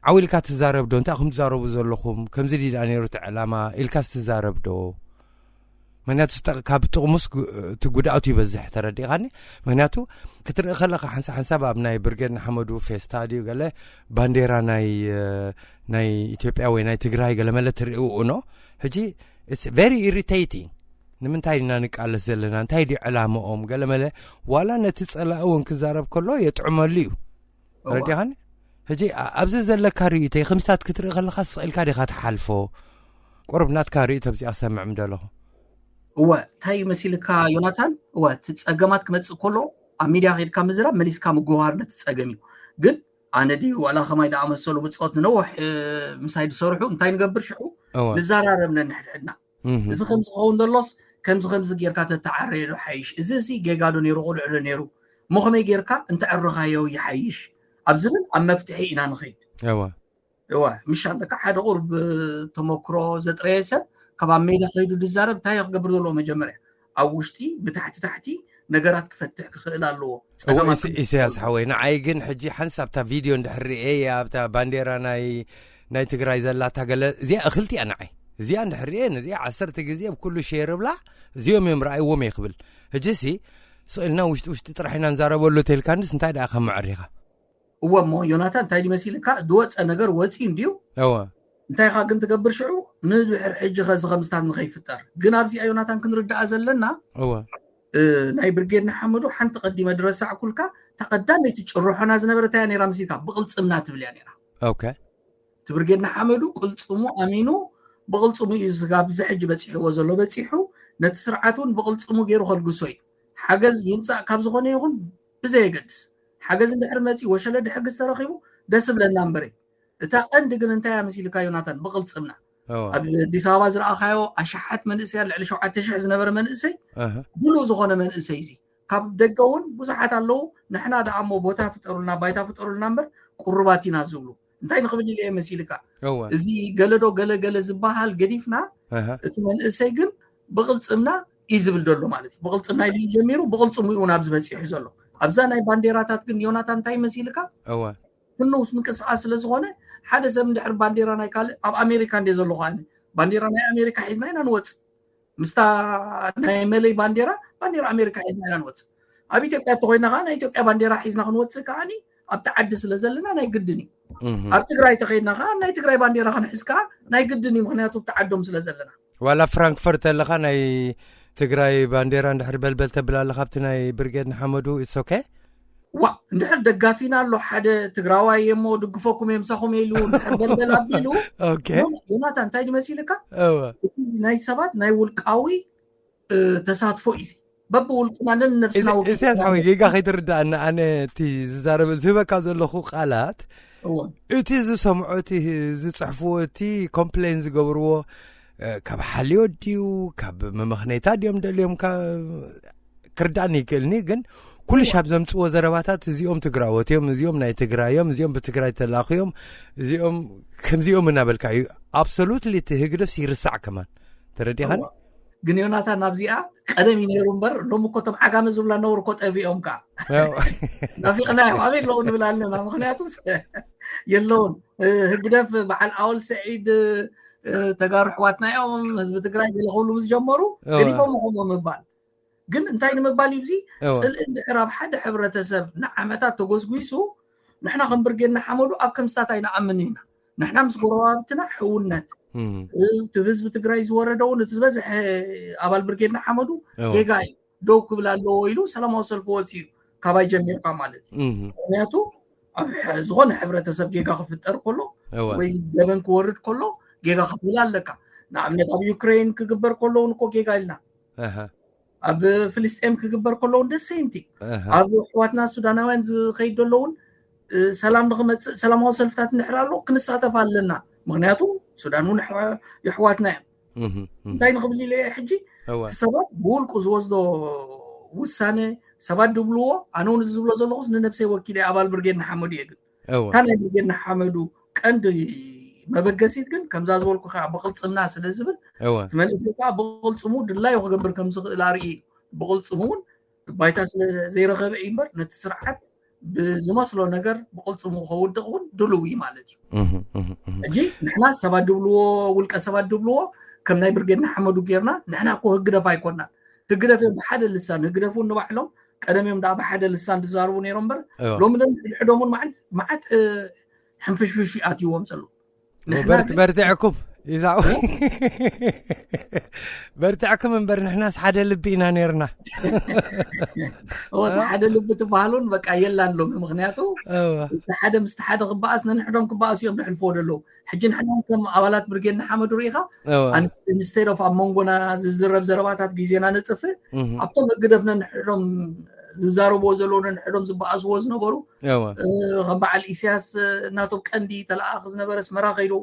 ዓው ኢልካ ትዛረብ ዶ? እንታይ ኢኹም ትዛረቡ ዘለኹም? ከምዚ ድዩ ደኣ ነይሩ እቲ ዕላማ ኢልካስ ትዛረብ ዶ? ምኽንያቱ፣ ዝጠቕ-፣ ካብ ጥቕሙስ ግ-፣ እቲ ጉድኣቱ ይበዝሕ፣ ተረዲእኻኒ? ምኽንያቱ፣ ክትርኢ ከለኻ፣ ሓንሳብ ሓንሳብ ኣብ ናይ ብርጌድ ንሓመዱ ፌስታ ድዩ ገለ ባንዴራ ናይ፣ እ፣ ናይ ኢትዮጵያ ወይ ናይ ትግራይ ገለመለ ትርኢ፣ እኖ። ሕጂ፣ it's very irritating። ንምንታይ ኢና ንቃለስ ዘለና? እንታይ ድዩ ዕላምኦም? ገለመለ፣ ዋላ ነቲ ጸላኢ እውን ክዛረብ ከሎ የጥዕመሉ እዩ። እዋ። ረዲኻኒ? ሕጂ፣ ኣ-፣ ኣብዚ ዘለካ ርእይቶ፣ ከምስታት ክትርኢ ከለኻ ስቕ ኢልካ ዲኻ ትሓልፎ? ቁሩብ ናትካ ርእይቶ ኣብዚኣ ክሰምዕ ምደለኹ። እወ፣ እንታይ መሲልካ ዮናታን? እወ፣ እቲ ጸገማት ክመጽእ ከሎ ኣብ ሚድያ ከይድካ ምዝራብ መሊስካ ምጉህሃር ነቲ ጸገም እዩ። ግን ኣነ ድዩ ዋላ ከማይ ደኣመሰሉ ብጾት ንነውሕ፣ እ፣ ምሳይ ዝሰርሑ እንታይ ንገብር ሽዑ? እወ። ንዘራረብ ነንሕድሕድና። እህ። እዚ ከም ዝኸውን ዘሎስ ከምዚ ከምዚ ጌርካ ተተዓረየ ዶ ሓይሽ? እዚ እዚ ጌጋ ዶ ነይሩ፣ ቁልዕ ዶ ነይሩ? እሞ ከመይ ጌርካ እንተዕርኻዮ ይሓይሽ? ኣብ ዝብል ኣብ መፍትሒ ኢና ንኸይድ። እወ። እወ፣ ምሽ ኣለካ ሓደ ቁሩብ ተመክሮ ዘጥረየ ሰብ ካብ ኣብ ሜዳ ከይዱ ዝዛረብ እንታይ ክገብር ዘለዎ? መጀመርያ ኣብ ውሽጢ ብታሕቲ ታሕቲ ነገራት ክፈትሕ ክኽእል ኣለዎ። እወ፣ ጸገማት ኢስ-፣ ኢሳያስ ሓወይ፣ ንዓይ ግን ሕጂ ሓንሳብ እታ ቪድዮ እንድሕር ርእየ እያ፣ ኣብታ ባንዴራ ናይ፣ ናይ ትግራይ ዘላታ ገለ፣ እዚኣ እኽልቲ እያ ንዓይ። እዚኣ እንድሕር ርእየ፣ ነዚኣ ዓሰርተ ግዜ ብኩሉ ሼር እብላ፣ እዚኦም እዮም ረኣይዎም እየ ክብል። ሕጂሲ፣ ስቕ ኢልና ውሽጢ ውሽጢ ጥራሕ ኢና ንዛረበሉ ተልካንስ፣ እንታይ ደኣ ከም መዕሪኻ? እወ እሞ ዮናታን፣ እንታይ ድመሲልካ? ዝወፀ ነገር ወፂኡ እንድዩ። እወ። እንታይ ኻ ግን ትገብር ሽዑ? ንድሕር ሕጂ ኸዚ ኸምስታት ንኸይፍጠር። ግን ኣብዚኣ ዮናታን ክንርዳኣ ዘለና፣ እወ። እ፣ ናይ ብርጌድ ንሓመዱ ሓንቲ ቀዲመ ድረሳዕኩልካ፣ እታ ቀዳመይቲ ጭርሖና ዝነበረ እንታይ እያ ነይራ መሲልካ? ብቕልፅምና ትብል እያ ነይራ። ኦኬ። እቲ ብርጌድ ንሓመዱ ቅልፅሙ ኣሚኑ፣ ብቕልፅሙ እዩ ስጋብ እዚ ሕጂ በፂሕዎ ዘሎ በፂሑ፣ ነቲ ስርዓት እውን ብቕልፅሙ ገይሩ ከልግሶ እዩ። ሓገዝ ይምፃእ ካብ ዝኾነ ይኹን ብዘየገድስ፣ ሓገዝ እንድሕር መፂኡ፣ ወሸለ ድሕግዝ ተረኺቡ ደስ ብለና እምበረ። እታ ቀንዲ ግን እንታይ እያ መሲልካ ዮናታን? ብቕልፅምና። እወ። ኣብ ኣዲስ ኣበባ ዝረኣኻዮ ኣሽሓት መንእሰይ፣ ልዕሊ ሸውዓተ ሽሕ ዝነበረ መንእሰይ፣ ኣሃ። ድሉው ዝኾነ መንእሰይ እዚ። ካብ ደገ እውን ብዙሓት ኣለዉ። ንሕና ደኣ እሞ ቦታ ፍጠሩልና፣ ባይታ ፍጠሩልና እምበር፣ ቁሩባት ኢና ዝብሉ። እንታይ ንኽብል ኢለ እየ መሲልካ? እወ። እዚ ገለ ዶ ገለ ገለ ዝበሃል ገዲፍና፣ ኣሃ። እቲ መንእሰይ ግን ብቕልፅምና እዩ ዝብል ዘሎ ማለት እዩ። ብቕልፅምና ኢሉ እዩ ጀሚሩ፣ ብቕልፅሙ እዩ እውን ኣብዚ በፂሑ ዘሎ። ኣብዛ ናይ ባንዴራታት ግን ዮናታን እንታይ መሲልካ? እወ። ፍኑውስ ምንቅስቓስ ስለ ዝኾነ፣ ሓደ ሰብ እንድሕር ባንዴራ ናይ ካልእ፣ ኣብ ኣሜሪካ እንደ ዘለኹ ኣነ፣ ባንዴራ ናይ ኣሜሪካ ሒዝና ኢና ንወፅእ። ምስታ ናይ መለይ ባንዴራ፣ ባንዴራ ኣሜሪካ ሒዝና ኢና ንወፅእ። ኣብ ኢትዮጵያ እንተኾይና ከዓ ናይ ኢትዮጵያ ባንዴራ ሒዝና ክንወፅእ ከዓኒ ኣብቲ ዓዲ ስለ ዘለና ናይ ግድን እዩ። እህ። ኣብ ትግራይ ተኸይድና ከዓ ናይ ትግራይ ባንዴራ ክንሕዝ ከዓ ናይ ግድን እዩ፣ ምኽንያቱ ኣብቲ ዓዶም ስለ ዘለና። ዋላ ፍራንክፈርት ኣለኻ ናይ ትግራይ ባንዴራ እንድሕር በልበል ተብል ኣለኻ ኣብቲ ናይ ብርጌድ ንሓመዱ፣ it's okay? ዋ፣ እንድሕር ደጋፊና ኣሎ ሓደ ትግራዋይ እየ እሞ ድግፈኩም እየ ምሳኹም እየ ኢሉ እንድሕር በልበል ኣቢሉ፣ ኦኬ። ዮና-፣ ዮናታን እንታይ ድመሲልካ? እወ። እቲ ናይ ሰባት ናይ ውልቃዊ፣ እ፣ ተሳትፎ እዩ። በብውልቅና ነንነብስና ኢሳ-፣ ወኪልና ኢሳያስ ሓወይ፣ ጌጋ ከይትርዳእና፣ ኣነ እቲ ዝዛረብ፣ ዝህበካ ዘለኹ ቃላት፣ እወ። እቲ ዝሰምዖ፣ እቲ ዝጽሕፍዎ፣ እቲ ኮምፕሌን ዝገብርዎ፣ እ፣ ካብ ሓልዮ ድዩ፣ ካብ መመኽነይታ ድዮም ደልዮም፣ ካብ ክርዳእኒ ይክእልኒ፣ ግን ኩሉ ሻብ ዘምጽዎ ዘረባታት፣ እዚኦም ትግራዎት እዮም፣ እዚኦም ናይ ትግራይ እዮም፣ እዚኦም ብትግራይ ተላኽዮም፣ እዚኦም ከምዚኦም እናበልካ እዩ። ኣብሶሉትሊ እቲ ህግደፍስ ይርሳዕ ከማን። ተረዲኻኒ? እዋ። ግን ዮናታን፣ ኣብዚኣ ቀደም እዩ ነይሩ እምበር፣ ሎም እኮ እቶም ዓጋመ ዝብላ ነውር እኮ ጠፊኦም ከኣ። ያው። ናፊቕናዮም፣ ኣበይ ኣለዉ ንብል ኣለና። ምኽንያቱስ የለውን። እ፣ ህግደፍ በዓል ኣወል ሰዒድ፣ እ፣ ተጋሩ ኣሕዋትና እዮም፣ ህዝቢ ትግራይ ገለ ክብሉ ምስ ጀመሩ፣ እዋ። ገዲፎም ምኾኑ ምባል። ግን እንታይ ንምባል እዩ እዚ? እወ። ጽልኢ እንድሕር ኣብ ሓደ ሕብረተሰብ ንዓመታት ተጎስጒሱ፣ ንሕና ከም ብርጌድ ንሓመዱ ኣብ ከምስታት ኣይንኣምን ኢና። ንሕና ምስ ጎረባብትና ሕውነት፣ እም። እቲ ህዝቢ ትግራይ ዝወረደ እውን እቲ ዝበዝሐ ኣባል ብርጌድ ንሓመዱ እወ። ጌጋ እዩ። ደው ክብል ኣለዎ ኢሉ ሰላማዊ ሰልፊ ወፂኡ እዩ፣ ካባይ ጀሚርካ ማለት እዩ። እም። ምኽንያቱ ኣብ ሕ-፣ ዝኾነ ሕብረተሰብ ጌጋ ክፍጠር ከሎ እወ። ወይ ገበን ክወርድ ከሎ ጌጋ ክትብል ኣለካ። ንኣብነት ኣብ ዩክሬን ክግበር ከሎ እውን እኮ ጌጋ ኢልና። ኣሃ። ኣብ ፍልስጤም ክግበር ከሎ እውን the same thing። ኣሃ። ኣብ ኣሕዋትና ሱዳናውያን ዝኸይድ ዘሎ እውን ሰላም ንክመፅእ ሰላማዊ ሰልፍታት እንድሕር ኣሎ ክንሳተፍ ኣለና። ምክንያቱ ሱዳን እውን የሕዋትና እዮም። እንታይ ንክብል ኢለ ሕጂ እቲ ሰባት ብውልቁ ዝወስዶ ውሳነ ሰባት ድብልዎ፣ ኣነ እውን ዝብሎ ዘለኹስ ንነብሰይ ወኪለ ኣባል ብርጌድ ንሓመዱ እየ። ግን እታ ናይ ብርጌድ ንሓመዱ ቀንዲ መበገሲት ግን ከምዛ ዝበልኩ ከዓ ብቕልፅምና ስለ ዝብል እቲ መንእሰይ ከዓ ብቕልፅሙ ድላዩ ክገብር ከም ዝኽእል ኣርኢ እዩ። ብቕልፅሙ እውን ባይታ ስለ ዘይረኸበ እዩ እምበር ነቲ ስርዓት ብዝመስሎ ነገር ብቕልፅሙ ከውድቕ እውን ድልው እዩ ማለት እዩ። ሕጂ ንሕና ሰባት ድብልዎ፣ ውልቀ ሰባት ድብልዎ ከም ናይ ብርጌድ ንሓመዱ ጌርና ንሕና እኮ ህግደፍ ኣይኮናን። ህግደፍ እዮም ብሓደ ልሳን፣ ህግደፍ እውን ንባዕሎም ቀደም እዮም ደኣ ብሓደ ልሳን ዝዛረቡ ነይሮም እምበር ሎሚ ደ ሕድሕዶም እውን መዓት ሕንፍሽፍሽ ኣትይዎም ዘሎ። በርትዕኩም ይዛው በርትዕኩም እምበር ንሕናስ ሓደ ልቢ ኢና ነርና። ወታ ሓደ ልቢ ትበሃሉን በቃ የላን ሎሚ። ምክንያቱ ሓደ ምስቲ ሓደ ክበኣስ ነንሕዶም ክበኣሱ እዮም ዝሕልፍዎ ዘለዉ። ሕጂ ንሕና ከም ኣባላት ብርጌድ ንሓመዱ ርኢኻ ኢንስቴድ ኦፍ ኣብ መንጎና ዝዝረብ ዘረባታት ግዜና ንጥፍእ ኣብቶም ህግደፍ ነንሕዶም ዝዛረብዎ ዘለዉ ነንሕዶም ዝበኣስዎ ዝነበሩ ከም በዓል ኢሳያስ እናቶም ቀንዲ ተለኣኽ ዝነበረ ኣስመራ ከይዱ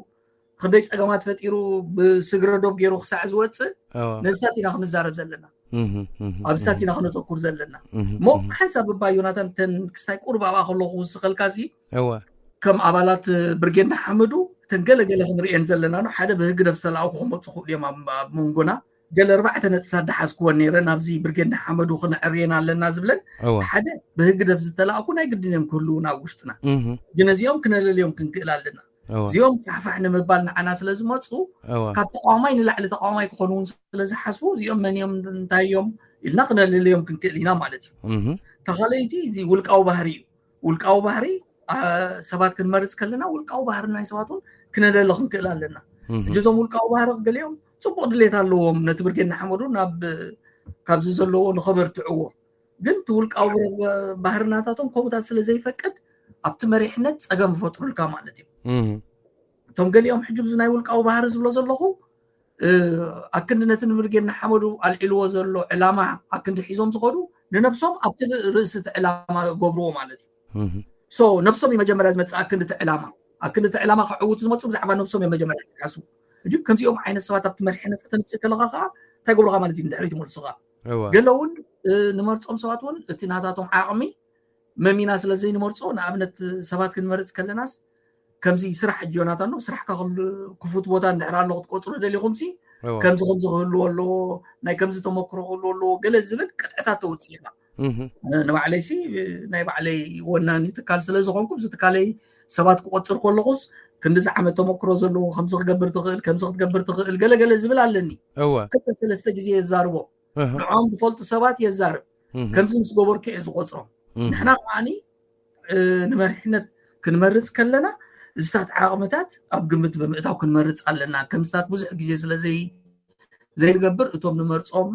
ክንደይ ፀገማት ፈጢሩ ብስግረ ዶብ ገይሩ ክሳዕ ዝወፅእ ነዝታት ኢና ክንዛረብ ዘለና። ኣብዝታት ኢና ክነተኩር ዘለና። እሞ ሓንሳብ እባ ዮናታን ተን ክስታይ ቁርብ ኣብኣ ከለኹ ዝስኸልካ ሲ ከም ኣባላት ብርጌድ ንሓመዱ እተን ገለገለ ክንርእየን ዘለና ሓደ ብህግደፍ ዝተለኣኩ ክመፁ ክእሉ እዮም ኣብ መንጎና ገለ ኣርባዕተ ነጥብታት ዝሓዝክወን ነይረ ናብዚ ብርጌድ ንሓመዱ ክነዕርየን ኣለና ዝብለን ሓደ ብህግደፍ ዝተለኣኩ ናይ ግድን እዮም ክህልዉን ኣብ ውሽጥና ግን እዚኦም ክነለልዮም ክንክእል ኣለና። እዚኦም ፋሕፋሕ ንምባል ንዓና ስለ ዝመፁ ካብ ተቃዋማይ ንላዕሊ ተቃዋማይ ክኾኑ እውን ስለ ዝሓስቡ እዚኦም መን እዮም እንታይ እዮም ኢልና ክነለልዮም ክንክእል ኢና ማለት እዩ። ተኻለይቲ እዚ ውልቃዊ ባህሪ እዩ። ውልቃዊ ባህሪ ሰባት ክንመርፅ ከለና ውልቃዊ ባህሪ ናይ ሰባት እውን ክነለሊ ክንክእል ኣለና። ሕጂ እዞም ውልቃዊ ባህሪ ገሊኦም ፅቡቅ ድሌት ኣለዎም ነቲ ብርጌድ ንሓመዱ ናብ ካብዚ ዘለዎ ንኸበርትዕዎ ግን እቲ ውልቃዊ ባህርናታቶም ከምኡታት ስለ ዘይፈቅድ ኣብቲ መሪሕነት ፀገም ይፈጥሩልካ ማለት እዩ። እቶም ገሊኦም ሕጂ ብዚ ናይ ውልቃዊ ባህሪ ዝብሎ ዘለኹ ኣክንዲ ነቲ ንብርጌድ ንሓመዱ ኣልዒልዎ ዘሎ ዕላማ ኣክንዲ ሒዞም ዝኸዱ ንነብሶም ኣብቲ ርእሲ እቲ ዕላማ ገብርዎ ማለት እዩ። ሶ ነብሶም እዩ መጀመርያ ዝመፅእ ኣክንዲ እቲ ዕላማ ኣክንዲ እቲ ዕላማ ከዕውቱ ዝመፁ ብዛዕባ ነብሶም እዮም መጀመርያ ዝሓስቡ። ሕጂ ከምዚኦም ዓይነት ሰባት ኣብቲ መሪሕነት ከተምፅእ ከለኻ ከዓ እንታይ ገብሩኻ ማለት እዩ ንድሕሪት ይመልሱኻ። ገለ እውን ንመርፆም ሰባት እውን እቲ ናታቶም ዓቕሚ መሚና ስለ ዘይንመርፆ ንኣብነት ሰባት ክንመርፅ ከለናስ ከምዚ ስራሕ ሕጂ ዮናታን ነው ስራሕካ ክፉት ቦታ እንድሕር ኣሎ ክትቆፅሮ ደሊኹም ሲ ከምዚ ከምዚ ክህልዎ ኣለዎ ናይ ከምዚ ተመክሮ ክህልዎ ኣለዎ ገለ ዝብል ቅጥዕታት ተውፅእ ኢኻ። ንባዕለይ ሲ ናይ ባዕለይ ወናኒ ትካል ስለ ዝኾንኩ ብዚ ትካለይ ሰባት ክቆፅር ከለኹስ ክንዲዚ ዓመት ተመክሮ ዘለዎ ከምዚ ክገብር ትኽእል ከምዚ ክትገብር ትኽእል ገለገለ ዝብል ኣለኒ። ክልተ ሰለስተ ግዜ የዛርቦ ንዖም ዝፈልጡ ሰባት የዛርብ ከምዚ ምስ ገበርኩ እየ ዝቆፅሮም። ንሕና ከዓኒ ንመሪሕነት ክንመርፅ ከለና እዚታት ዓቕምታት ኣብ ግምት ብምእታው ክንመርፅ ኣለና። ከምዚታት ብዙሕ ግዜ ስለ ዘይንገብር እቶም ንመርፆም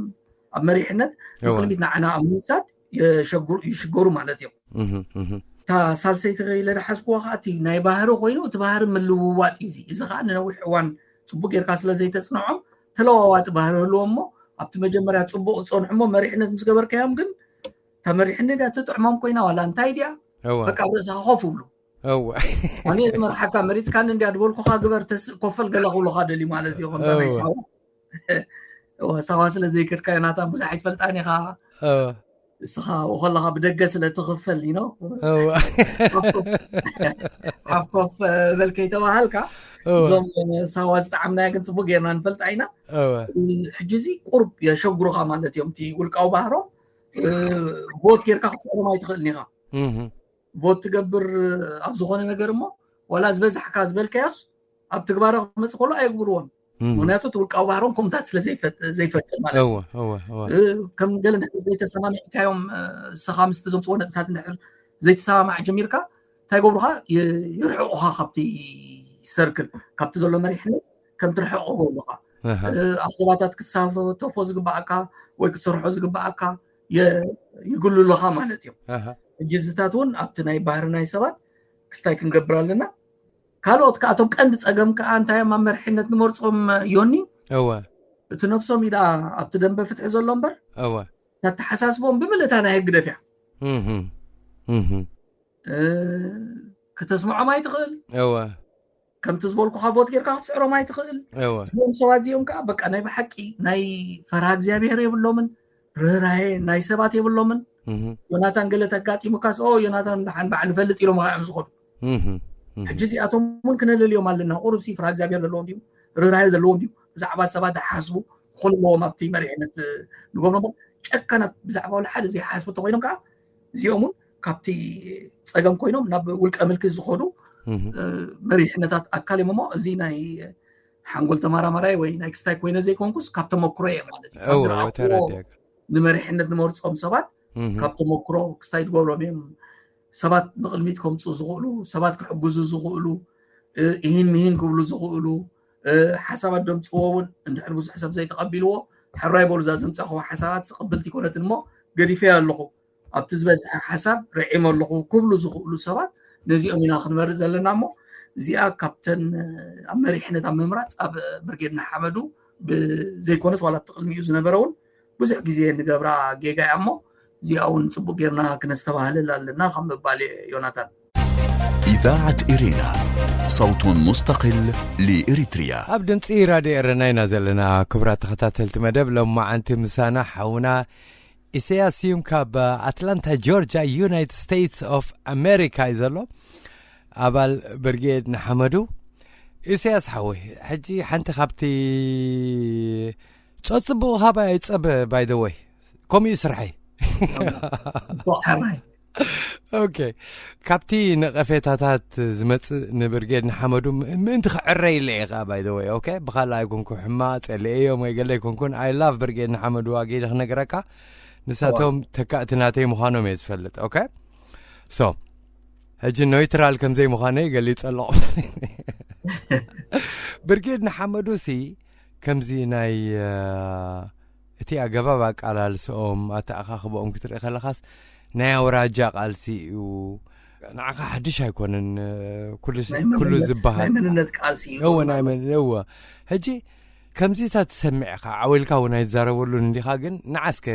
ኣብ መሪሕነት ንቅድሚት ንዓና ኣብ ምውሳድ ይሽገሩ ማለት እዮም። እታ ሳልሰይቲ ኢለ ዝሓዝክዋ ከዓ እቲ ናይ ባህሪ ኮይኑ እቲ ባህሪ ምልውዋጥ እዩ። እዚ ከዓ ንነዊሕ እዋን ፅቡቅ ጌርካ ስለ ዘይተፅንዖም ተለዋዋጢ ባህሪ ህልዎ እሞ ኣብቲ መጀመርያ ፅቡቅ ዝፀንሑ እሞ መሪሕነት ምስ ገበርካዮም ግን እታ መሪሕነት እያ ትጥዕሞም ኮይና ዋላ እንታይ ድያ በቃ ኣብ ርእስኻ ኮፍ ይብሉ። ኣነ እዚ መርሓካ መሪፅካኒ እንድያ ዝበልኩኻ ግበር ተስእ ኮፈል ገለ ክብሉኻ ደልዩ ማለት እዩ። ከምዛ ናይ ሳዋ ሳዋ ስለ ዘይከድካዮ ናታ ብዙሕ ኣይትፈልጣን ኢኻ። እስኻ ከለኻ ብደገ ስለ ትኽፈል ነው ሓፍኮፍ በል ከይተባሃልካ እዞም ሳዋ ዝጠዓምናያ ግን ፅቡቅ ጌርና ንፈልጣ ኢና። ሕጂ እዚ ቁርብ የሸጉሩኻ ማለት እዮም እቲ ውልቃዊ ባህሮም ቦት ጌርካ ክትስዕሮም ኣይትኽእልን ኢኻ። ቦት ትገብር ኣብ ዝኾነ ነገር እሞ ዋላ ዝበዛሕካ ዝበልካዮስ ኣብ ትግባረ ክመፅእ ከሎ ኣየግብርዎን። ምክንያቱ እቲ ውልቃዊ ባህሮም ከምታት ስለ ዘይፈጥር ማለት እዩ። ከም ገለ እንድሕር ዘይተሰማሚዕካዮም እስኻ ምስ እዞም ፅወነጥታት እንድሕር ዘይተሰማማዕ ጀሚርካ እንታይ ገብሩኻ ይርሕቑኻ ካብቲ ሰርክል ካብቲ ዘሎ መሪሕነት ከም ትርሕቆ ገብሩኻ። ኣኼባታት ክትሳተፎ ዝግባኣካ ወይ ክትሰርሖ ዝግባኣካ ይግልሉኻ ማለት እዮም። ሕጂ እዚታት እውን ኣብቲ ናይ ባህሪ ናይ ሰባት ክስታይ ክንገብር ኣለና። ካልኦት ከኣቶም ቀንዲ ፀገም ከዓ እንታይ ኣብ መርሕነት ንመርፆም ዮኒ እወ እቲ ነብሶም እዩ ደኣ ኣብቲ ደንበ ፍትሒ ዘሎ እምበር እወ ተተሓሳስቦም ብምልእታ ናይ ህግደፍ እያ። እህ እህ እ፣ ክተስምዖም ኣይትኽእል። እወ ከምቲ ዝበልኩኻ ቮት ጌርካ ክትስዕሮም ኣይትኽእል። እወ እዚኦም ሰባት እዚኦም ከዓ በቃ ናይ ብሓቂ ናይ ፈርሃ እግዚኣብሔር የብሎምን፣ ርህራሄ ናይ ሰባት የብሎምን። እህ ዮናታን ገለ ተጋጢሙካስ ኦ ዮናታን ደሓን በዓል ንፈልጥ ኢሎም ከዓ እዮም ዝኸዱ። እህ እህ ሕጂ እዚኣቶም እውን ክነለልዮም ኣለና። ቁሩብሲ ፍርሃ እግዚኣብሔር ዘለዎም ድዩ፣ ርህራሄ ዘለዎም ድዩ፣ ብዛዕባ ሰባት ዝሓስቡ ክኾኑ ኣለዎም። ኣብቲ መሪሕነት ንገብሮም ጨካናት ብዛዕባ ወላ ሓደ ዘይሓስቡ እንተኮይኖም ከዓ እዚኦም እውን ካብቲ ፀገም ኮይኖም ናብ ውልቀ ምልኪ ዝኸዱ እህ መሪሕነታት ኣካል እዮም። እሞ እዚ ናይ ሓንጎል ተመራማራይ ወይ ናይ ክስታይ ኮይነ ዘይኮንኩስ ካብ ተመክሮ እየ ማለት እዩ። ካብ እወ ዝረኣኽዎ ተረዲአካ ንመሪሕነት ንመርፆም ሰባት እህ ካብ ተመክሮ ክስታይ ዝገብሮም እዮም። ሰባት ንቕድሚት ከምፁ ዝኽእሉ፣ ሰባት ክሕግዙ ዝኽእሉ፣ እ፣ ይህን ምሂን ክብሉ ዝኽእሉ፣ እ፣ ሓሳባት ደምፅዎ እውን እንድሕር ብዙሕ ሰብ ዘይተቐቢልዎ፣ ሕራይ በሉ እዛ ዘምፃኽዎ ሓሳባት ስቕብልቲ ይኮነትን እሞ ገዲፈ ኣለኹ፣ ኣብቲ ዝበዝሐ ሓሳብ ርዒመ ኣለኹ ክብሉ ዝኽእሉ ሰባት ነዚኦም ኢና ክንመርፅ ዘለና። እሞ እዚኣ ካብተን ኣብ መሪሕነት ኣብ ምምራፅ ኣብ ብርጌድ ንሓመዱ ብዘይኮነስ ዋላ ኣብቲ ቅድሚኡ ዝነበረ እውን ብዙሕ ግዜ ንገብራ ጌጋ እያ። እሞ እዚኣ እውን ፅቡቅ ጌርና ክነስተባህልል ኣለና ካብ ምባል እየ ዮናታን። إذاعة إرينا، صوت مستقل لإريتريا. ኣብ ድምፂ ራድዮ ኤረና ኢና ዘለና። ክቡራት ተኸታተልቲ መደብ ሎማዓንቲ ምሳና ሓውና ኢሳያስ ስዩም ካብ ኣትላንታ ጆርጂያ ዩናይትድ ስቴትስ ኦፍ ኣሜሪካ እዩ ዘሎ፣ ኣባል ብርጌድ ንሓመዱ። ኢሳያስ ሓወይ፣ ሕጂ ሓንቲ ካብቲ ጾጽቡቕ ሃባ ይጸብ ባይደወይ ከምኡ እዩ ስርሐይ። ጽቡቕ ሕራይ። ኦኬ፣ ካብቲ ነቐፌታታት ዝመጽእ ንብርጌድ ንሓመዱ ም- ምእንቲ ክዕረ ኢለ እየ ከዓ ባይደወይ። ኦኬ፣ ብኻልእ ኣይኮንኩ ሕማቕ ጸልኤዮም ወይ ገለ ኣይኮንኩን። ኣይ ላቭ ብርጌድ ንሓመዱ ኣጊደ ክነግረካ፣ ንሳቶም ተካእቲ ናተይ ምዃኖም እየ ዝፈልጥ። ኦኬ፣ ሶ ሕጂ ኖይትራል ከም ዘይምዃነይ ገሊጸ ኣለኹ። ብርጌድ ንሓመዱ ሲ ከምዚ ናይ እ፣ እቲ ኣገባብ ኣቃላልስኦም ኣተኣኻኽበኦም ክትርኢ ከለኻስ ናይ ኣውራጃ ቃልሲ እዩ። ንዓኻ ሓድሽ ኣይኮነን። እ፣ ኩሉ ሲ- ናይ ኩሉ መንነት- ዝበሃል ናይ መንነት ቃልሲ እዩ። እወ ናይ መን እወ። ሕጂ ከምዚታት ትሰምዕ ኢኻ፣ ዓው ኢልካ እውን ኣይትዛረበሉን እንዲኻ። ግን ንዓስከ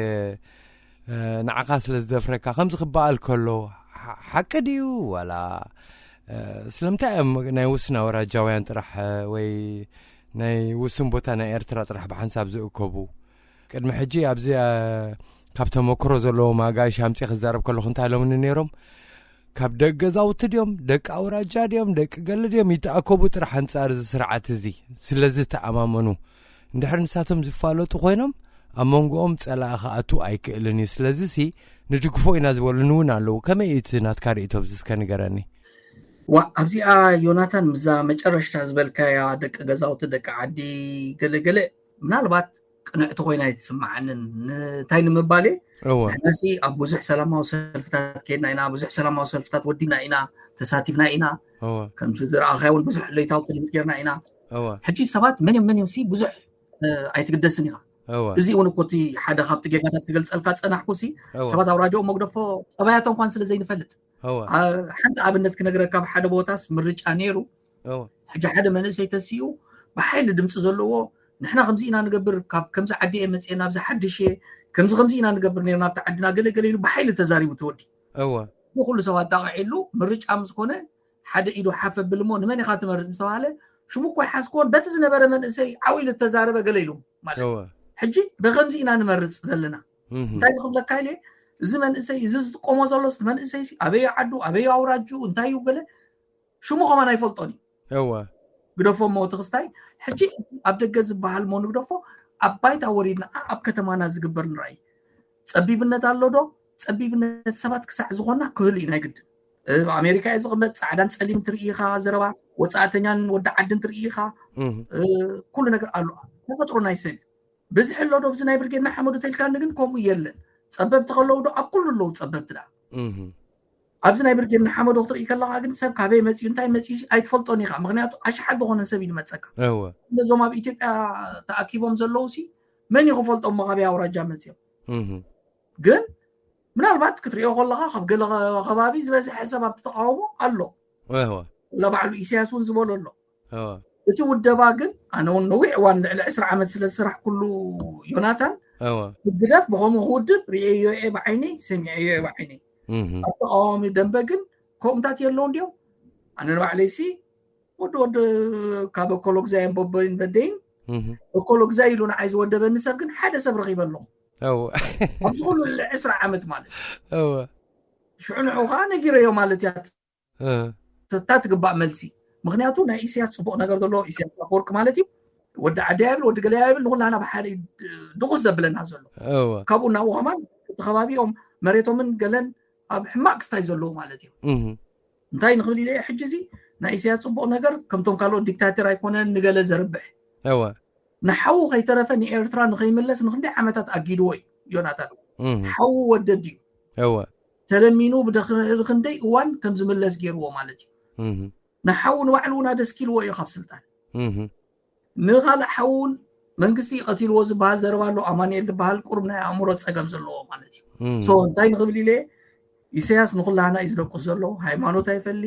እ፣ ንዓኻ ስለ ዝደፍረካ ከምዚ ክበሃል ከሎ ሓ- ሓቂ ድዩ ዋላ እ፣ ስለምንታይ እዮም ናይ ውስን ኣውራጃውያን ጥራሕ እ፣ ወይ ናይ ውስን ቦታ ናይ ኤርትራ ጥራሕ ብሓንሳብ ዝእከቡ? ቅድሚ ሕጂ ኣብዚ እ፣ ካብ ተመክሮ ዘለዎም ኣጋይሽ ኣምፂ ክዛረብ ከለኹ እንታይ ኢሎምኒ ነይሮም? ካብ ደቂ ገዛውቲ ድዮም፣ ደቂ ኣውራጃ ድዮም፣ ደቂ ገለ ድዮም ይተኣከቡ ጥራሕ ኣንጻር እዚ ስርዓት እዚ ስለ ዝተኣማመኑ። እንድሕር ንሳቶም ዝፋለጡ ኮይኖም ኣብ መንጎኦም ጸላኢ ክኣቱ ኣይክእልን እዩ። ስለዚ ሲ ንድግፎ ኢና ዝበሉን እውን ኣለዉ። ከመይ እዩ እቲ ናትካ ርእይቶ ኣብዚ እስከ ንገረኒ? ዋ ኣብዚኣ ዮናታን ምዛ መጨረሽታ ዝበልካያ ደቂ ገዛውቲ ደቂ ዓዲ ገለገለ ምናልባት ቅንዕቲ ኮይና ኣይትስምዓንን። እንታይ ንምባል እየ እወ ንሕናሲ ኣብ ብዙሕ ሰላማዊ ሰልፍታት ከድና ኢና፣ ብዙሕ ሰላማዊ ሰልፍታት ወዲና ኢና፣ ተሳቲፍና ኢና። እወ ከምቲ ዝረኣኻዮ እውን ብዙሕ ለይታዊ ትልምት ጌርና ኢና። እወ ሕጂ ሰባት መን እዮም መን እዮም ሲ ብዙሕ እ፣ ኣይትግደስን ኢኻ። እወ እዚ እውን እኮ እቲ ሓደ ካብቲ ጌጋታት ክገልፀልካ ዝፀናሕኩ ሲ እወ ሰባት ኣውራጃኦም መግደፎ ጠባያቶም እንኳን ስለ ዘይንፈልጥ እወ ኣ- ሓንቲ ኣብነት ክነግረካ። ኣብ ሓደ ቦታስ ምርጫ ነይሩ። እወ ሕጂ ሓደ መንእሰይ ተሲኡ ብሓይሊ ድምፂ ዘለዎ ንሕና ከምዚ ኢና ንገብር፣ ካብ ከምዚ ዓዲ እየ መፅየ ናብዚ ሓድሽ እየ ከምዚ ከምዚ ኢና ንገብር ነርና ኣብቲ ዓድና ገለ ገለ ኢሉ ብሓይሊ ተዛሪቡ ተወዲ እወ ንኩሉ ሰብ ኣጣቂዕሉ ምርጫ ምስ ኮነ ሓደ ኢዱ ሓፍ ኣብል እሞ ንመን ኢኻ ትመርፅ ምስ ተባሃለ ሽሙ እኮ ይሓዝክዎን በቲ ዝነበረ መንእሰይ ዓው ኢሉ ተዛረበ ገለ ኢሉ ማለት እዩ። እወ ሕጂ በከምዚ ኢና ንመርፅ ዘለና። እህ እንታይ ዝኽብለካ ኢለ እዚ መንእሰይ እዚ ዝጥቀሞ ዘሎ ስ መንእሰይ ሲ ኣበይ ዓዱ ኣበይ ኣውራጁ እንታይ እዩ ገለ ሽሙ ከማን ኣይፈልጦን እዩ። እወ ግደፎ እሞ እቲ ክስታይ ሕጂ ኣብ ደገ ዝበሃል እሞ ንግደፎ ኣብ ባይታ ወሪድና ኣ- ኣብ ከተማና ዝግበር ንርኣይ። ጸቢብነት ኣሎ ዶ? ጸቢብነት ሰባት ክሳዕ ዝኾና ክህሉ እዩ ናይ ግድን። ኣብ ኣሜሪካ እየ ዝቕመጥ፣ ጻዕዳን ጸሊም ትርኢ ኢኻ፣ ዘረባ ወጻእተኛን ወዲ ዓድን ትርኢ ኢኻ። እህ እ፣ ኩሉ ነገር ኣሎ። ተፈጥሮ ናይ ሰብ እዩ። ብዝሒ ኣሎ ዶ ኣብዚ ናይ ብርጌድ ንሓመዱ ተልካኒ ግን ከምኡ የለን። ጸበብቲ ከለዉ ዶ ኣብ ኩሉ ኣለዉ ጸበብቲ ዳ እህ ኣብዚ ናይ ብርጌድ ንሓመዱ ክትርኢ ከለኻ ግን ሰብ ካበይ መፅዩ እንታይ መፅዩ ሲ ኣይትፈልጦን ኢኻ። ምክንያቱ ኣሽሓት ዝኾነ ሰብ እዩ ዝመፀካ። እወ ነዞም ኣብ ኢትዮጵያ ተኣኪቦም ዘለዉ ሲ መን እዩ ክፈልጦም ካበይ ኣውራጃ መፅዮም? እህ ግን ምናልባት ክትሪኦ ከለኻ ካብ ገለ ከባቢ ዝበዝሐ ሰብ ኣብቲ ተቃውሞ ኣሎ። እወ ላ ባዕሉ ኢሳያስ እውን ዝበሎ ኣሎ። እወ እቲ ውደባ ግን ኣነ እውን ነዊሕ እዋን ልዕሊ ዕስራ ዓመት ስለ ዝስራሕ ኩሉ ዮናታን እወ ህግደፍ ብኸምኡ ክውድብ ርእየዮ እየ ብዓይነይ፣ ሰሚዐዮ እየ ብዓይነይ። እህ ኣብ ተቃዋሚ ደንበ ግን ከምኡታት የለውን ድዮም? ኣነ ንባዕለይሲ ወዲ ወዲ ካብ እኮሎግዛይን ቦቦይን በደይን እኮሎግዛይ ኢሉ ንዓይ ዝወደበኒ ሰብ ግን ሓደ ሰብ ረኺበ ኣለኹ። ኣብዚ ኩሉ ዕስራ ዓመት ማለት ሽዑ ንዑ ከዓ ነጊረዮ ማለት እያ። እታ ትግባእ መልሲ። ምክንያቱ ናይ ኢሳያስ ፅቡቅ ነገር ዘሎ ኢሳያስ ኣፈወርቂ ማለት እዩ። ወዲ ዓዲ ይብል፣ ወዲ ገለ ይብል፣ ንኩላና ብሓደ ድቁስ ዘብለና ዘሎ። ካብኡ ናብኡ ከማን እቲ ከባቢኦም መሬቶምን ገለን ኣብ ሕማቅ ክስታይ ዘለዉ ማለት እዩ። እንታይ ንክብል ኢለ ሕጂ እዚ ናይ ኢሳያስ ፅቡቅ ነገር ከምቶም ካልኦት ዲክታተር ኣይኮነን ንገለ ዘርብሕ። ንሓዉ ከይተረፈ ንኤርትራ ንከይምለስ ንክንደይ ዓመታት ኣጊድዎ እዩ። ዮናታን ሓዉ ወደድ እዩ። ተለሚኑ ብደክንደይ እዋን ከም ዝምለስ ገይርዎ ማለት እዩ። ንሓዉ ንባዕሉ እውን ኣደስኪልዎ እዩ ካብ ስልጣን። ንካልእ ሓዉ እውን መንግስቲ ቀቲልዎ ዝበሃል ዘረባ ኣሎ። ኣማንኤል ዝበሃል ቁሩብ ናይ ኣእምሮ ፀገም ዘለዎ ማለት እዩ። ሶ እንታይ ንክብል ኢለ ኢሳያስ ንኩላህና እዩ ዝደቁስ ዘሎ። ሃይማኖት ኣይፈሊ፣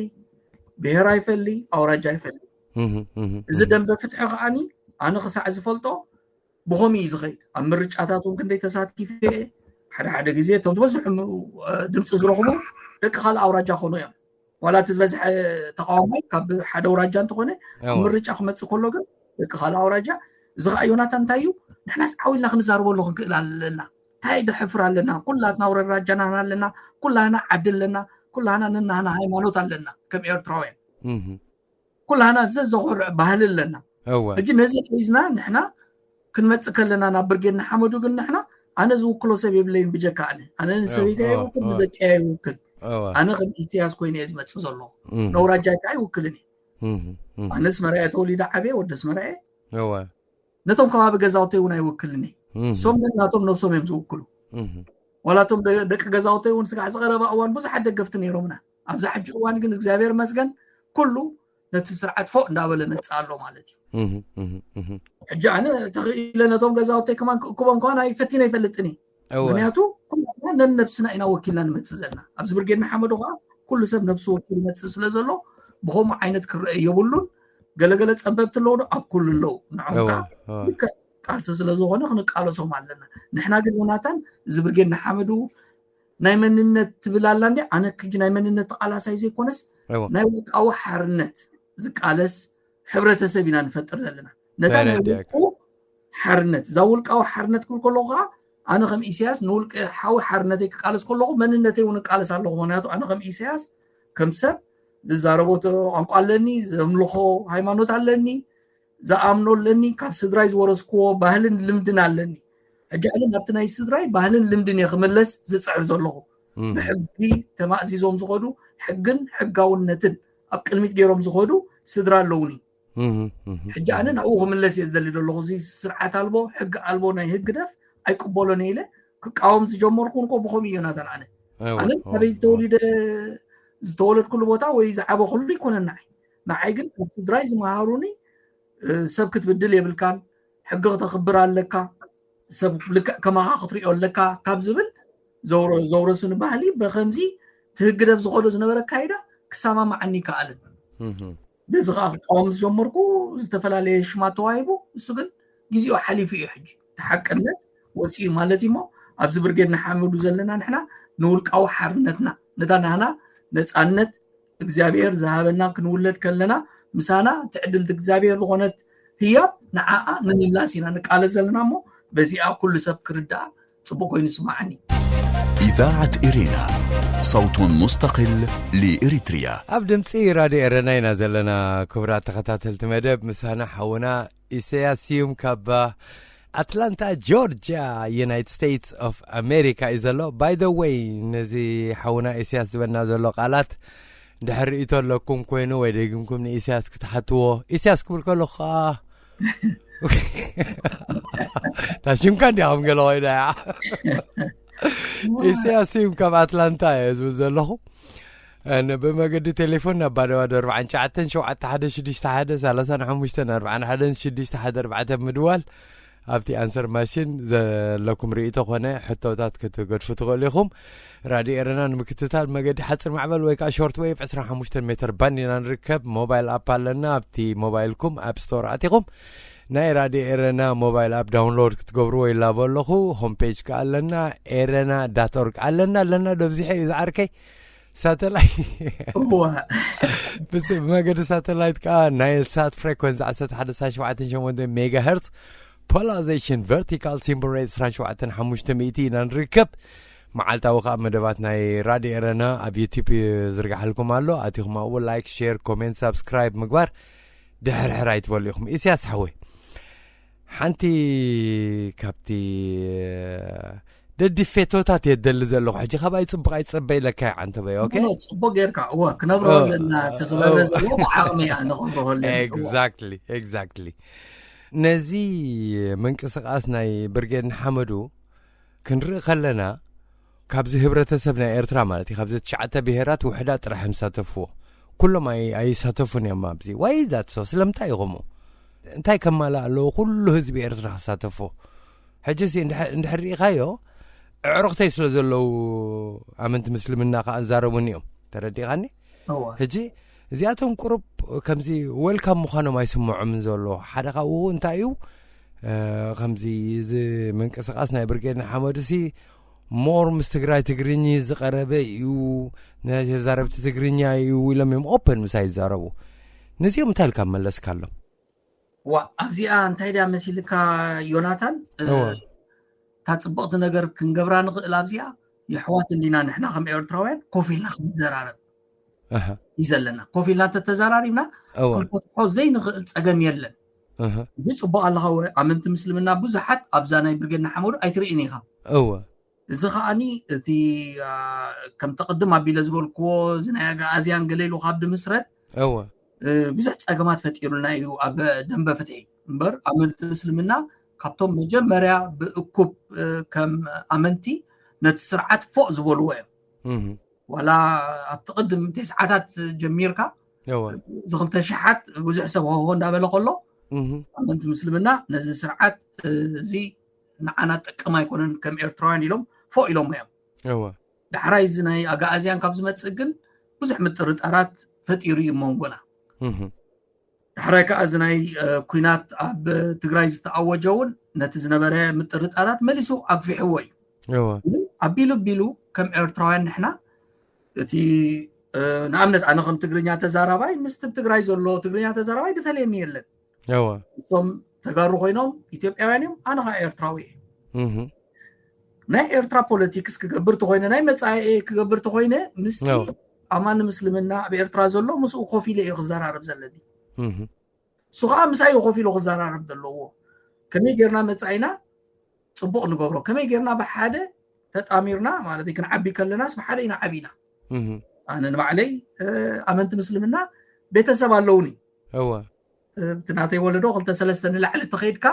ብሄር ኣይፈሊ፣ ኣውራጃ ኣይፈሊ። እዚ ደንበ ፍትሒ ከዓኒ ኣነ ክሳዕ ዝፈልጦ ብኸምኡ እዩ ዝኸይድ። ኣብ ምርጫታት እውን ክንደይ ተሳቲፈ እየ። ሓደ ሓደ ግዜ እቶም ዝበዝሑ ድምፂ ዝረኽቡ ደቂ ካልእ ኣውራጃ ኮኑ እዮም። ዋላ እቲ ዝበዝሐ ተቃዋማይ ካብ ሓደ ኣውራጃ እንተኾነ ኣብ ምርጫ ክመፅእ ከሎ ግን ደቂ ካልእ ኣውራጃ። እዚ ከዓ ዮናታን እንታይ እዩ? ንሕናስ ዓው ኢልና ክንዛረበሉ ክንክእል ኣለና። እንታይ ደሕፍር ኣለና? ኩላትና ኣውራጃና ኣለና፣ ኩላህና ዓዲ ኣለና፣ ኩላህና ነናህና ሃይማኖት ኣለና ከም ኤርትራውያን። ኩላህና ዘዘኾርዕ ባህሊ ኣለና። ሕጂ ነዚ ሒዝና ንሕና ክንመፅእ ከለና ናብ ብርጌድ ንሓመዱ ግን ንሕና ኣነ ዝውክሎ ሰብ የብለይን ብጀካ ኣነ ኣነ ንሰበይታ ይውክል ንደቂ ይውክል። ኣነ ከም ኢሳያስ ኮይነ እየ ዝመፅእ ዘለኹ። ነውራጃይ ከዓ ይውክልን እየ። ኣነስ መርኣየ ተወሊደ ዓብየ ወደስ መርኣየ። ነቶም ከባቢ ገዛውተይ እውን ኣይውክልን እየ። እሶም ነናቶም ነብሶም እዮም ዝውክሉ። ዋላቶም ደቂ ገዛውተይ እውን ስጋዕ ዝቀረባ እዋን ብዙሓት ደገፍቲ ነይሮምና። ኣብዛ ሕጂ እዋን ግን እግዚኣብሔር መስገን ኩሉ ነቲ ስርዓት ፎእ እንዳበለ መፅእ ኣሎ ማለት እዩ። ሕጂ ኣነ ተኽኢለ ነቶም ገዛውተይ ከማን ክእክቦም ከማን ኣይፈቲነ ኣይፈልጥን እዩ። ምክንያቱ ኩላትና ነንነብስና ኢና ወኪልና ንመፅእ ዘለና። ኣብዚ ብርጌድ ንሓመዱ ከዓ ኩሉ ሰብ ነብሱ ወኪሉ ይመፅእ ስለ ዘሎ ብከምኡ ዓይነት ክረአ የብሉን። ገለገለ ፀበብቲ ኣለዉ ዶ ኣብ ኩሉ ኣለዉ። ንዖም ከዓ ልክዕ ቃልሲ ስለ ዝኾነ ክንቃለሶም ኣለና። ንሕና ግን ዮናታን እዚ ብርጌድ ንሓመዱ ናይ መንነት ትብል ኣላ እንዲ ኣነ ክጂ ናይ መንነት ተቃላሳይ ዘይኮነስ ናይ ውልቃዊ ሓርነት ዝቃለስ ሕብረተሰብ ኢና ንፈጥር ዘለና። ነታ ናይ ውልቁ ሓርነት እዛ ውልቃዊ ሓርነት ክብል ከለኹ ከዓ ኣነ ከም ኢሳያስ ንውልቂ ሓዊ ሓርነተይ ክቃለስ ከለኹ መንነተይ እውን እቃለስ ኣለኹ። ምክንያቱ ኣነ ከም ኢሳያስ ከም ሰብ ዝዛረቦ ቋንቋ ኣለኒ፣ ዘምልኾ ሃይማኖት ኣለኒ፣ ዝኣምኖ ኣለኒ፣ ካብ ስድራይ ዝወረስክዎ ባህልን ልምድን ኣለኒ። ሕጂ ኣነ ናብቲ ናይ ስድራይ ባህልን ልምድን እየ ክምለስ ዝፅዕር ዘለኹ። ብሕጊ ተማእዚዞም ዝኸዱ ሕግን ሕጋውነትን ኣብ ቅድሚት ገይሮም ዝኸዱ ስድራ ኣለውኒ። ሕጂ ኣነ ናብኡ ክምለስ እየ ዝደሊ ዘለኹ። እዚ ስርዓት ኣልቦ ሕጊ ኣልቦ ናይ ህግደፍ ኣይቅበሎን እየ ኢለ ክቃወም ዝጀመርኩ እንኮ ብኸምኡ እዮ ናታን ኣነ ኣነ ኣበይ ዝተወሊደ ዝተወለድኩሉ ቦታ ወይ ዝዓበ ክሉ ይኮነን ንዓይ ንዓይ ግን ካብ ስድራይ ዝመሃሩኒ ሰብ ክትብድል የብልካን ሕጊ ክተኽብር ኣለካ ሰብ ልክዕ ከማኻ ክትሪኦ ኣለካ ካብ ዝብል ዘውረሱኒ ባህሊ በከምዚ ትህግደፍ ዝኸዶ ዝነበረ ኣካይዳ ክሰማማዓኒ ይከኣልን በዚ ከዓ ክቃወም ዝጀመርኩ ዝተፈላለየ ሽማት ተዋሂቡ እሱ ግን ግዜኡ ሓሊፉ እዩ ሕጂ ተሓቅነት ወፂኡ ማለት እዩ እሞ ኣብዚ ብርጌድ ንሓመዱ ዘለና ንሕና ንውልቃዊ ሓርነትና ነታ ናህና ነፃነት እግዚኣብሔር ዝሃበና ክንውለድ ከለና ምሳና ትዕድልቲ እግዚኣብሔር ዝኾነት ህያብ ንዓኣ ንምምላስ ኢና ንቃለስ ዘለና እሞ በዚኣ ኩሉ ሰብ ክርዳኣ ፅቡቅ ኮይኑ ይስማዓኒ። إذاعة إرينا، صوت مستقل لإريتريا. ኣብ ድምፂ ራድዮ ኤረና ኢና ዘለና። ክቡራት ተኸታተልቲ መደብ ምሳና ሓውና ኢሰያስ ስዩም ካብ ኣትላንታ ጆርጅያ ዩናይትድ ስቴትስ ኦፍ ኣሜሪካ እዩ ዘሎ። ባይ ዘ ወይ ነዚ ሓውና ኢሰያስ ዝበና ዘሎ ቃላት እንድሕር ርእይቶ ኣለኩም ኮይኑ ወይ ደጊምኩም ንኢሰያስ ክትሓትዎ ኢሰያስ ክብል ከለኹ ከዓ እታ ሽምካ እንዲያ ከም ገለ ኮይና እያ ኢሳያስ ስዩም ካብ ኣትላንታ እየ ዝብል ዘለኹ ብመገዲ ቴሌፎን ናብ ባዶ ባዶ ኣርባዓን ትሽዓተን ሸውዓተ ሓደ ሽዱሽተ ሓደ ሰላሳን ሓሙሽተን ኣርባዓን ሓደን ሽዱሽተ ሓደ ኣርባዕተ ምድዋል ኣብቲ ኣንሰር ማሽን ዘለኩም ርእይቶ ኮነ ሕቶታት ክትገድፉ ትኽእሉ ኢኹም ራድዮ ኤረና ንምክትታል መገዲ ሓፂር ማዕበል ወይ ከዓ ሾርት ዌቭ ዕስራን ሓሙሽተን ሜተር ባንድ ኢና ንርከብ ሞባይል ኣፕ ኣለና ኣብቲ ሞባይልኩም ኣፕ ስቶር ኣቲኹም ናይ ራድዮ ኤረና ሞባይል ኣፕ ዳውንሎድ ክትገብርዎ ይላቦ ኣለኹ ሆም ፔጅ ከዓ ኣለና ኤረና ዳት ኦርግ ኣለና ኣለና ዶ ኣብዚሐ እዩ ዝዓርከይ ሳተላይት እወ ብስ- ብመገዲ ሳተላይት ከዓ ናይል ሳት ፍሬኮንሲ ዓሰርተ ሓደ ነጥቢ ሸውዓተ ሸሞንተ ሜጋ ሄርትስ፣ ፖላሪዜሽን ቨርቲካል ሲምቦል ሬት ዕስራን ሸውዓተን ሓሙሽተ ሚእቲ ኢና ንርከብ። መዓልታዊ ከዓ መደባት ናይ ራድዮ ኤረና ኣብ ዩቲዩብ ይዝርጋሓልኩም ኣሎ። ኣቲኹም ኣብኡ ላይክ፣ ሼር፣ ኮሜንት፣ ሳብስክራይብ ምግባር ድሕርሕር ኣይትበሉ ኢኹም። ኢሳያስ ሓወይ፣ ሓንቲ ካብቲ ደዲ ፌቶታት እየ ደሊ ዘለኹ። ሕጂ ካባይ ጽቡቕ ኣይትጸበይ ኢለካ እየ ዓንተበይ። ኦኬ? ኖ፣ ጽቡቅ ጌርካ። እወ፣ ክነብሮ ኦ፣ ኣለና። እቲ ክበረ ኦ። ዘለዎ ብዓቕሚ እያ ንኸብሮ ኣለና። እወ። ኤግዛክትሊ፣ ኤግዛክትሊ። ነዚ ምንቅስቃስ ናይ ብርጌድ ንሓመዱ ክንርኢ ከለና፣ ካብዚ ህብረተሰብ ናይ ኤርትራ ማለት እዩ፣ ካብዚ ትሽዓተ ብሄራት ውሕዳት ጥራሕ እዮም ዝሳተፍዎ። ኩሎም ኣይ-፣ ኣይሳተፉን እዮም ኣብዚ። ዋይ ዛት ሶ? ስለምንታይ እዩ ከምኡ? እንታይ ከማልእ ኣለዎ ኩሉ ህዝቢ ኤርትራ ክሳተፎ? ሕጂ ሲ እንድሕ-፣ እንድሕር ርኢኻዮ፣ ኣዕሩኽተይ ስለ ዘለዉ ኣመንቲ ምስልምና ከኣ ዝዛረቡኒ እዮም። ተረዲኻኒ? እወ። ሕጂ እዚኣቶም ቁሩብ ከምዚ ዌልካም ምዃኖም ኣይስምዖምን ዘሎ። ሓደ ካብኡ እንታይ እዩ፣ እ፣ ከምዚ እዚ ምንቅስቃስ ናይ ብርጌድ ንሓመዱሲ ሞር ምስ ትግራይ ትግርኝ ዝቐረበ እዩ፣ ናይ ተዛረብቲ ትግርኛ እዩ ኢሎም እዮም ኦፐን ምሳይ ይዛረቡ። ነዚኦም እንታይ ኢልካ መለስካሎም? ዋ፣ ኣብዚኣ እንታይ ድያ መሲልካ ዮናታን? እ፣ እወ። እታ ጽብቕቲ ነገር ክንገብራ ንኽእል ኣብዚኣ፣ የሕዋት እንዲና ንሕና ከም ኤርትራውያን ኮፍ ኢልና ክንዘራረብ ኣሃ። እዩ ዘለና። ኮፍ ኢልና እንተተዘራሪብና፣ እወ። ክንፈትሖ ዘይንኽእል ጸገም የለን። ኣሃ። እዚ ጽቡቕ ኣለኻ ወ-፣ ኣመንቲ ምስልምና ብዙሓት ኣብዛ ናይ ብርጌድ ንሓመዱ ኣይትርእን ኢኻ። እወ። እዚ ከኣኒ እቲ፣ ኣ፣ ከምቲ ቅድም ኣቢለ ዝበልክዎ፣ እዚ ናይ ኣግኣዝያን ገለ ኢሉ ካብ ድምስረት፣ እወ። እ፣ ብዙሕ ጸገማት ፈጢሩልና እዩ ኣብ ደንበ ፍትሒ። እምበር ኣመንቲ ምስልምና ካብቶም መጀመርያ ብእኩብ፣ እ፣ ከም ኣመንቲ ነቲ ስርዓት ፎእ ዝበልዎ እዮም። እህ። ዋላ ኣብቲ ቅድም ተስዓታት ጀሚርካ፣ እወ። እዚ ክልተ ሽሓት ብዙሕ ሰብ ሆሆ እንዳበለ ከሎ፣ እህ። ኣመንቲ ምስልምና ነዚ ስርዓት፣ እ፣ እዚ ንዓና ጠቅም ኣይኮነን ከም ኤርትራውያን ኢሎም ፎእ ኢሎሞ እዮም። እወ። ዳሕራይ እዚ ናይ ኣግኣዝያን ካብ ዝመጽእ ግን ብዙሕ ምጥርጣራት ፈጢሩ እዩ መንጎና። እህ። ዳሕራይ ከኣ እዚ ናይ፣ እ፣ ኲናት ኣብ ትግራይ ዝተኣወጀ እውን ነቲ ዝነበረ ምጥርጣራት መሊሱ ኣግፊሕዎ እዩ። እወ። ግን ኣቢሉ ኣቢሉ ከም ኤርትራውያን ንሕና እቲ፣ እ፣ ንኣብነት ኣነ ከም ትግርኛ ተዛራባይ ምስቲ ኣብ ትግራይ ዘሎ ትግርኛ ተዛራባይ ድፈልየኒ የለን። እወ። እሶም ተጋሩ ኮይኖም ኢትዮጵያውያን እዮም፣ ኣነ ኸኣ ኤርትራዊ እየ። እህ። ናይ ኤርትራ ፖለቲክስ ክገብር ተኾይነ፣ ናይ መጻኢ ክገብር ተኾይነ፣ ምስቲ እወ። ኣማኒ ምስልምና ኣብ ኤርትራ ዘሎ ምስኡ ኮፍ ኢለ እየ ክዘራረብ ዘለኒ። እህ። እሱ ኸኣ ምሳይ ኮፍ ኢሉ ክዘራረብ ዘለዎ። ከመይ ጌርና መጻኢና ጽቡቕ ንገብሮ? ከመይ ጌርና ብሓደ ተጣሚርና፣ ማለት እዩ፣ ክንዓቢ ከለናስ ብሓደ ኢና ዓቢና። እህ። ኣነ ንባዕለይ፣ እ፣ ኣመንቲ ምስልምና ቤተሰብ ኣለውኒ። እወ። እ፣ እቲ ናተይ ወለዶ ክልተ ሰለስተ ንላዕሊ ተኸይድካ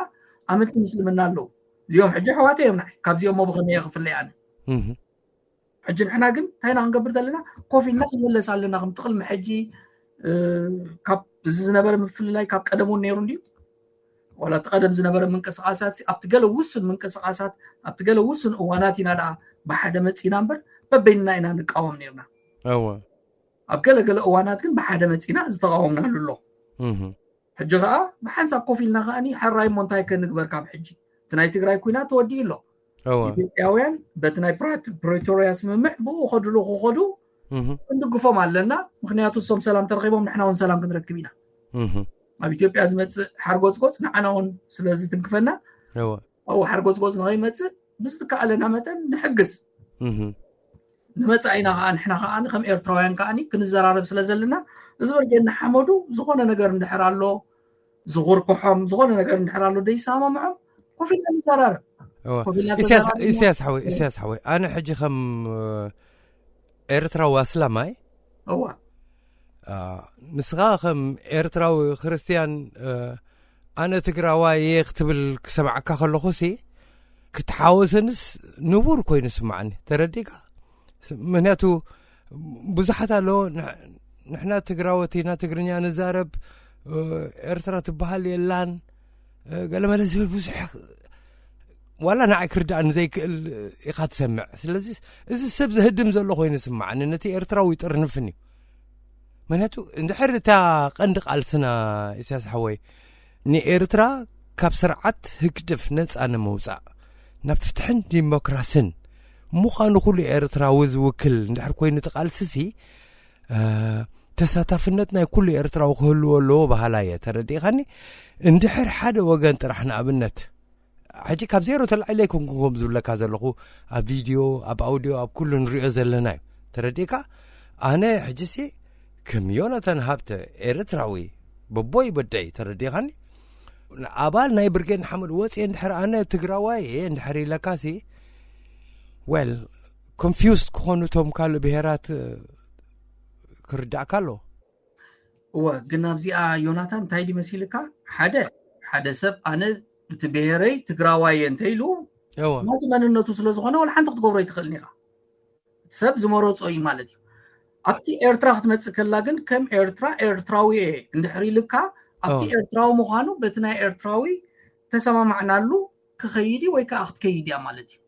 ኣመንቲ ምስልምና ኣለዉ። እዚኦም ሕጂ ኣሕዋተይ እዮም ንዓይ። ካብዚኦም እሞ ብኸመይ እየ ክፍለይ ኣነ? እህ። ሕጂ ንሕና ግን እንታይ ኢና ክንገብር ዘለና? ኮፍ ኢልና ክንምለስ ኣለና። ከምቲ ቅድሚ ሕጂ፣ እ፣ ካብ እዚ ዝነበረ ምፍልላይ ካብ ቀደም እውን ነይሩ እንድዩ። ዋላ እቲ ቀደም ዝነበረ ምንቅስቃሳት ሲ፣ ኣብቲ ገለ ውሱን ምንቅስቃሳት፣ ኣብቲ ገለ ውሱን እዋናት ኢና ደኣ ብሓደ መጺና እምበር፣ በበይንና ኢና ንቃወም ነይርና። እወ። ኣብ ገለ ገለ እዋናት ግን ብሓደ መጺና ዝተቃወምናሉ ኣሎ። እህ። ሕጂ ኸኣ ብሓንሳብ ኮፍ ኢልና ከኣኒ፣ ሕራይ እሞ እንታይ ከ ንግበር ካብ ሕጂ? እቲ ናይ ትግራይ ኲናት ተወዲኡ ኣሎ። እወ። ኢትዮጵያውያን በቲ ናይ ፕራ-፣ ፕሪቶርያ ስምምዕ ብኡ ኸድሉ ክኸዱ እህ። ክንድግፎም ኣለና። ምኽንያቱ እሶም ሰላም ተረኺቦም ንሕና እውን ሰላም ክንረክብ ኢና። እህ። ኣብ ኢትዮጵያ ዝመጽእ ሓርጎጽጎጽ ንዓና እውን ስለ ዝትንክፈና፣ እወ። ኣብኡ ሓርጎጽጎጽ ንኸይመጽእ ብዝተካኣለና መጠን ንሕግዝ። እህ። ንመጻኢና ኸኣ ንሕና ኸኣ ከም ኤርትራውያን ከኣኒ ክንዘራረብ ስለ ዘለና፣ እዚ ብርጌድ ንሓመዱ ዝኾነ ነገር እንድሕር ኣሎ፣ ዝኹርኩሖም፣ ዝኾነ ነገር እንድሕር ኣሎ፣ ደይሰማምዖም፣ ኮፍ ኢልና ንዘራረብ። እወ። ኮፍ ኢልና ኢሳያስ፣ ተዘራሪብና። ኢሳያስ ሓወይ፣ ኢሳያስ ሓወይ፣ ኣነ ሕጂ ከም፣ እ፣ ኤርትራዊ ኣስላማይ፣ እወ። አ፣ ንስኻ ከም ኤርትራዊ ክርስትያን፣ እ፣ ኣነ ትግራዋይ እየ ክትብል ክሰምዓካ ከለኹሲ፣ ክትሓወሰንስ ንቡር ኮይኑ ስምዓኒ። ተረዲእካ? ምኽንያቱ ብዙሓት ኣለዎ፣ ንሕ-፣ ንሕና ትግራዎት ኢና፣ ትግርኛ ንዛረብ፣ እ፣ ኤርትራ ትበሃል የላን፣ እ፣ ገለመለ ዝብል ብዙሕ፣ ዋላ ንዓይ ክርዳእኒ ዘይክእል ኢኻ ትሰምዕ። ስለዚ እዚ ሰብ ዘህድም ዘሎ ኮይኑ ይስምዓኒ፣ ነቲ ኤርትራዊ ይጥርንፍን እዩ። ምኽንያቱ እንድሕር እታ ቀንዲ ቃልስና፣ ኢሳያስ ሓወይ፣ ንኤርትራ ካብ ስርዓት ህግደፍ ነጻ ንምውጻእ፣ ናብ ፍትሕን ዲሞክራስን ምዃኑ ኩሉ ኤርትራዊ ዝውክል እንድሕር ኮይኑ እቲ ቃልስሲ፣ እ፣ ተሳታፍነት ናይ ኩሉ ኤርትራዊ ክህልዎ ኣለዎ በሃላይ እየ። ተረዲእኻኒ? እንድሕር ሓደ ወገን ጥራሕ ንኣብነት፣ ሕጂ ካብ ዜሮ ተላዒለ ኣይኮንኩን ከም ዝብለካ ዘለኹ፣ ኣብ ቪድዮ፣ ኣብ ኣውድዮ፣ ኣብ ኩሉ ንሪኦ ዘለና እዩ። ተረዲእካ? ኣነ ሕጂሲ ከም ዮናታን ሃብተ ኤርትራዊ፣ በቦይ በደይ፣ ተረዲእኻኒ? ኣባል ናይ ብርጌድ ንሓመዱ ወፅየ እንድሕር ኣነ ትግራዋይ እየ እንድሕር ኢለካሲ፣ well፣ confused ክኾኑ እቶም ካልእ ብሄራት ክርዳእካ ኣሎ። እወ፣ ግን ኣብዚኣ ዮናታን እንታይ ድዩ መሲልካ? ሓደ፣ ሓደ ሰብ ኣነ እቲ ብሄረይ ትግራዋይ እየ እንተኢሉ፣ እወ። ናቱ መንነቱ ስለ ዝኾነ ወላ ሓንቲ ክትገብሮ ኣይትኽእልን ኢኻ። ሰብ ዝመረጾ እዩ ማለት እዩ። ኣብቲ ኤርትራ ክትመጽእ ከላ ግን ከም ኤርትራ ኤርትራዊ እየ እንድሕር ኢልካ፣ ኣብቲ ኦ። ኤርትራዊ ምዃኑ በቲ ናይ ኤርትራዊ ተሰማማዕናሉ ክኸይድ እዩ ወይ ከዓ ክትከይድ እያ ማለት እዩ።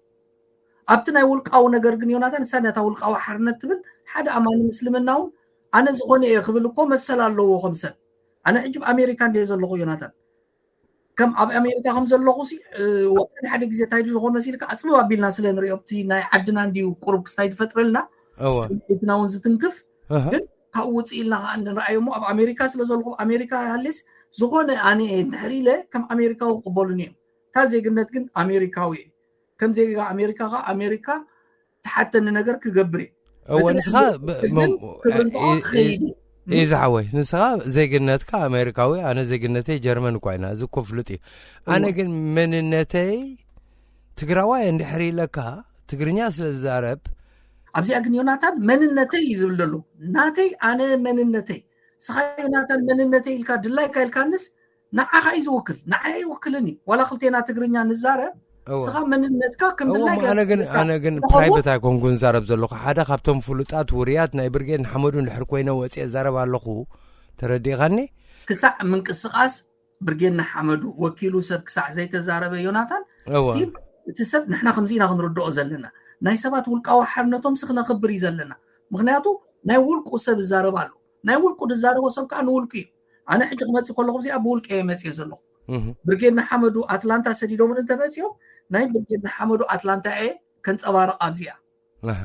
ኣብቲ ናይ ውልቃዊ ነገር ግን ዮናታን፣ እሳ ነታ ውልቃዊ ሓርነት ትብል፣ ሓደ ኣማኒ ምስልምና እውን ኣነ ዝኾነ እየ ክብል እኮ መሰል ኣለዎ ከም ሰብ። ኣነ ሕጂ ኣብ ኣሜሪካ እንድየ ዘለኹ ዮናታን። ከም ኣብ ኣሜሪካ ከም ዘለኹ ሲ፣ እ፣ ሓደ ሓደ ግዜ እንታይ ድዩ ዝኾን መሲልካ፣ ኣጽብብ ኣቢልና ስለ ንሪኦ፣ ኣብቲ ናይ ዓድና እንድዩ ቁሩብ ክስታይ ዝፈጥረልና፣ እወ። ስምዒትና እውን ዝትንክፍ፣ እህ። ግን ካብኡ ውፅእ ኢልና ከዓ እንርኣዮ እሞ፣ ኣብ ኣሜሪካ ስለ ዘለኹ፣ ኣብ ኣሜሪካ ሃሌስ ዝኾነ ኣነ እየ እንድሕር ኢለ፣ ከም ኣሜሪካዊ ክቕበሉኒ እዮም። እታ ዜግነት ግን ኣሜሪካዊ እየ። ከም ዜጋ ኣሜሪካ ከዓ ኣሜሪካ ትሓተኒ ነገር ክገብር እየ። እወ፣ በቲ ንስኻ ልዕሊ ብ-፣ ግን መም-፣ ክብርን እ-፣ ከዓ እ-፣ ክኸይድ እየ። እ-፣ ዝሓወይ፣ ንስኻ ዜግነትካ ኣሜሪካዊ፣ ኣነ ዜግነተይ ጀርመን እኳ ኢና። እዚ እኮ ፍሉጥ እዩ። ኣነ እወ። ግን መንነተይ ትግራዋይ እንድሕር ኢለካ፣ ትግርኛ ስለ ዝዛረብ ኣብዚኣ ግን ዮናታን መንነተይ እዩ ዝብል ዘሎ። ናተይ ኣነ መንነተይ። ንስኻ ዮናታን መንነተይ ኢልካ ድላይካ ኢልካንስ ንዓኻ እዩ ዝውክል። ንዓይ ኣይውክልን እዩ። ዋላ ክልቴና ትግርኛ ንዛረብ፣ እወ። ንስኻ መንነትካ ከም እወ፣ ድላይካ እሞ ኣነ ግን፣ ይውክልካ። ኣነ ግን ንኸውን ፕራይቬት ኣይኮንኩን ዝዛረብ ዘለኹ። ሓደ ካብቶም ፍሉጣት ውርያት ናይ ብርጌድ ንሓመዱ እንድሕር ኮይነ ወፅየ እዛረብ ኣለኹ። ተረዲእኻኒ? ክሳዕ ምንቅስቃስ ብርጌድ ንሓመዱ ወኪሉ ሰብ ክሳዕ ዘይተዛረበ ዮናታን፣ እወ። ስቲል እቲ ሰብ ንሕና ከምዚ ኢና ክንርድኦ ዘለና። ናይ ሰባት ውልቃዊ ሓርነቶም ሲ ክነኽብር እዩ ዘለና። ምኽንያቱ ናይ ውልቁ ሰብ ይዛረብ ኣሎ። ናይ ውልቁ ዝዛረቦ ሰብ ከዓ ንውልቁ እዩ። ኣነ ሕጂ ክመፅእ ከለኹ እዚኣ ብውልቀ እየ መፅየ ዘለኹ። እህ። ብርጌድ ንሓመዱ ኣትላንታ ሰዲዶምን እንተመፅዮም ናይ ብርጌድ ንሓመዱ ኣትላንታ እየ ከንፀባርቕ ኣብዚኣ። ኣሃ።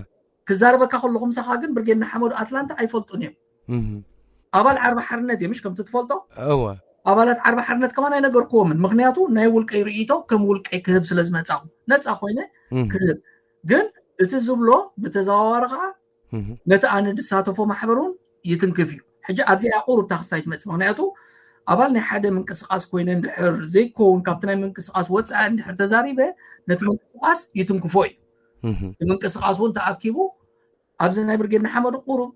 ክዛረበካ ከለኹ ምሳኻ ግን ብርጌድ ንሓመዱ ኣትላንታ ኣይፈልጡን እዮም። እህ። ኣባል ዓርቢ ሓርነት እዮም፣ ምሽ ከምቲ ትፈልጦ? እወ። ኣባላት ዓርቢ ሓርነት ከማን ኣይነገርክዎምን። ምኽንያቱ ናይ ውልቀይ ርእይቶ ከም ውልቀይ ክህብ ስለ ዝመጻኹ። ነጻ ኮይነ እህ። ክህብ። ግን እቲ ዝብሎ ብተዘዋዋሪ ከዓ እህ። ነቲ ኣነ ድሳተፎ ማሕበር እውን ይትንክፍ እዩ። ሕጂ ኣብዚኣ ቁሩብ ታኽስታይ ትመጽእ። ምኽንያቱ ኣባል ናይ ሓደ ምንቅስቃስ ኮይነ እንድሕር ዘይከውን ካብቲ ናይ ምንቅስቃስ ወጻኢ እንድሕር ተዛሪበ ነቲ ምንቅስቃስ ይትንክፎ እዩ። እህ። እቲ ምንቅስቃስ እውን ተኣኪቡ ኣብዚ ናይ ብርጌድ ንሓመዱ ቁሩብ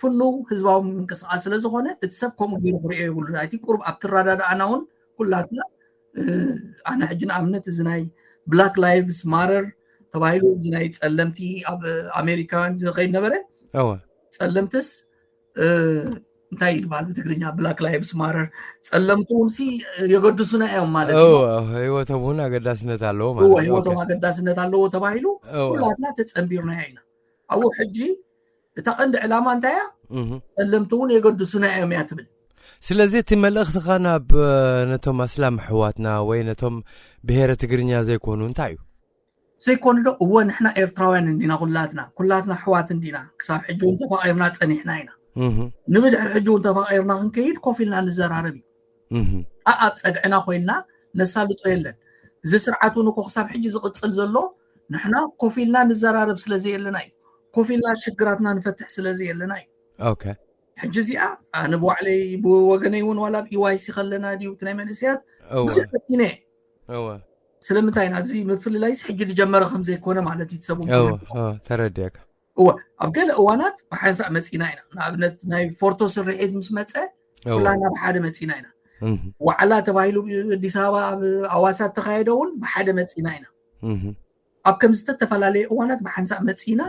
ፍኑው ህዝባዊ ምንቅስቃስ ስለ ዝኾነ እቲ ሰብ ከምኡ ገይሩ ክርእዮ የብሉን። እቲ ቁሩብ ኣብቲ ኣረዳድኣና እውን ኩላትና፣ እ፣ ኣነ ሕጂ ንኣብነት እዚ ናይ ብላክ ላይቭስ ማረር ተባሂሉ እዚ ናይ ጸለምቲ ኣብ ኣሜሪካውያን ዝኸይድ ነበረ። እወ። ጸለምትስ፣ እ፣ እንታይ ይባሃል ብትግርኛ ብላክ ላይቭስ ማረር? ጸለምቲ እውን ሲ የገድሱና እዮም ማለት እዩ። እወ፣ ህይወቶም እውን ኣገዳስነት ኣለዎ እወ፣ ማለት እዩ። ህይወቶም ኦኬ። ኣገዳስነት ኣለዎ ተባሂሉ እወ። ኩላትና ተጸንቢርናዮ ኢና። ኣብኡ ሕጂ እታ ቀንዲ ዕላማ እንታይ እያ? እህ። ጸለምቲ እውን የገድሱና እዮም እያ ትብል። ስለዚ እቲ መልእኽትኻ ናብ፣ እ፣ ነቶም ኣስላም ኣሕዋትና ወይ ነቶም ብሄረ ትግርኛ ዘይኮኑ እንታይ እዩ? ዘይኮኑ ዶ? እወ፣ ንሕና ኤርትራውያን እንዲና ኩላትና። ኩላትና ኣሕዋት እንዲና። ክሳብ ሕጂ እውን ተፋቒርና ጸኒሕና ኢና። እህ። ንብድሕሪ ሕጂ እውን ተፋቒርና ክንከይድ ኮፍ ኢልና ንዘራረብ እዩ። እህ። ኣ-፣ ኣብ ጸግዕና ኮይንና ነሳልጦ የለን። እዚ ስርዓት እውን እኮ ክሳብ ሕጂ ዝቕጽል ዘሎ ንሕና ኮፍ ኢልና ንዘራረብ ስለ ዘየለና እዩ። ኮፍ ኢልና ሽግራትና ንፈትሕ ስለ ዘየለና እዩ። ኦኬ። ሕጂ እዚኣ ኣነ ብባዕለይ ብወገነይ እውን ዋላ ኣብ ኢ ዋይ ሲ ከለና ድዩ እቲ ናይ መንእሰያት እወ። ብዙሕ ፈቲነ እየ። እወ። ስለምንታይ ኢና እዚ ምፍልላይስ ሕጂ ዝጀመረ ከም ዘይኮነ ማለት እዩ፣ እቲ ሰብ እውን እወ፣ ክርድኦ። እወ፣ ተረዲእካ። እወ፣ ኣብ ገለ እዋናት ብሓንሳእ መጺና ኢና። ንኣብነት ናይ ፎርቶ ስርሒት ምስ መጸ እወ። ኩላና ብሓደ መጺና ኢና። እህ። ዋዕላ ተባሂሉ ኣዲስ ኣበባ ኣብ ኣዋሳ እተኻየደ እውን ብሓደ መጺና ኢና። እህ። ኣብ ከም ዝተፈላለየ እዋናት ብሓንሳእ መጺና፣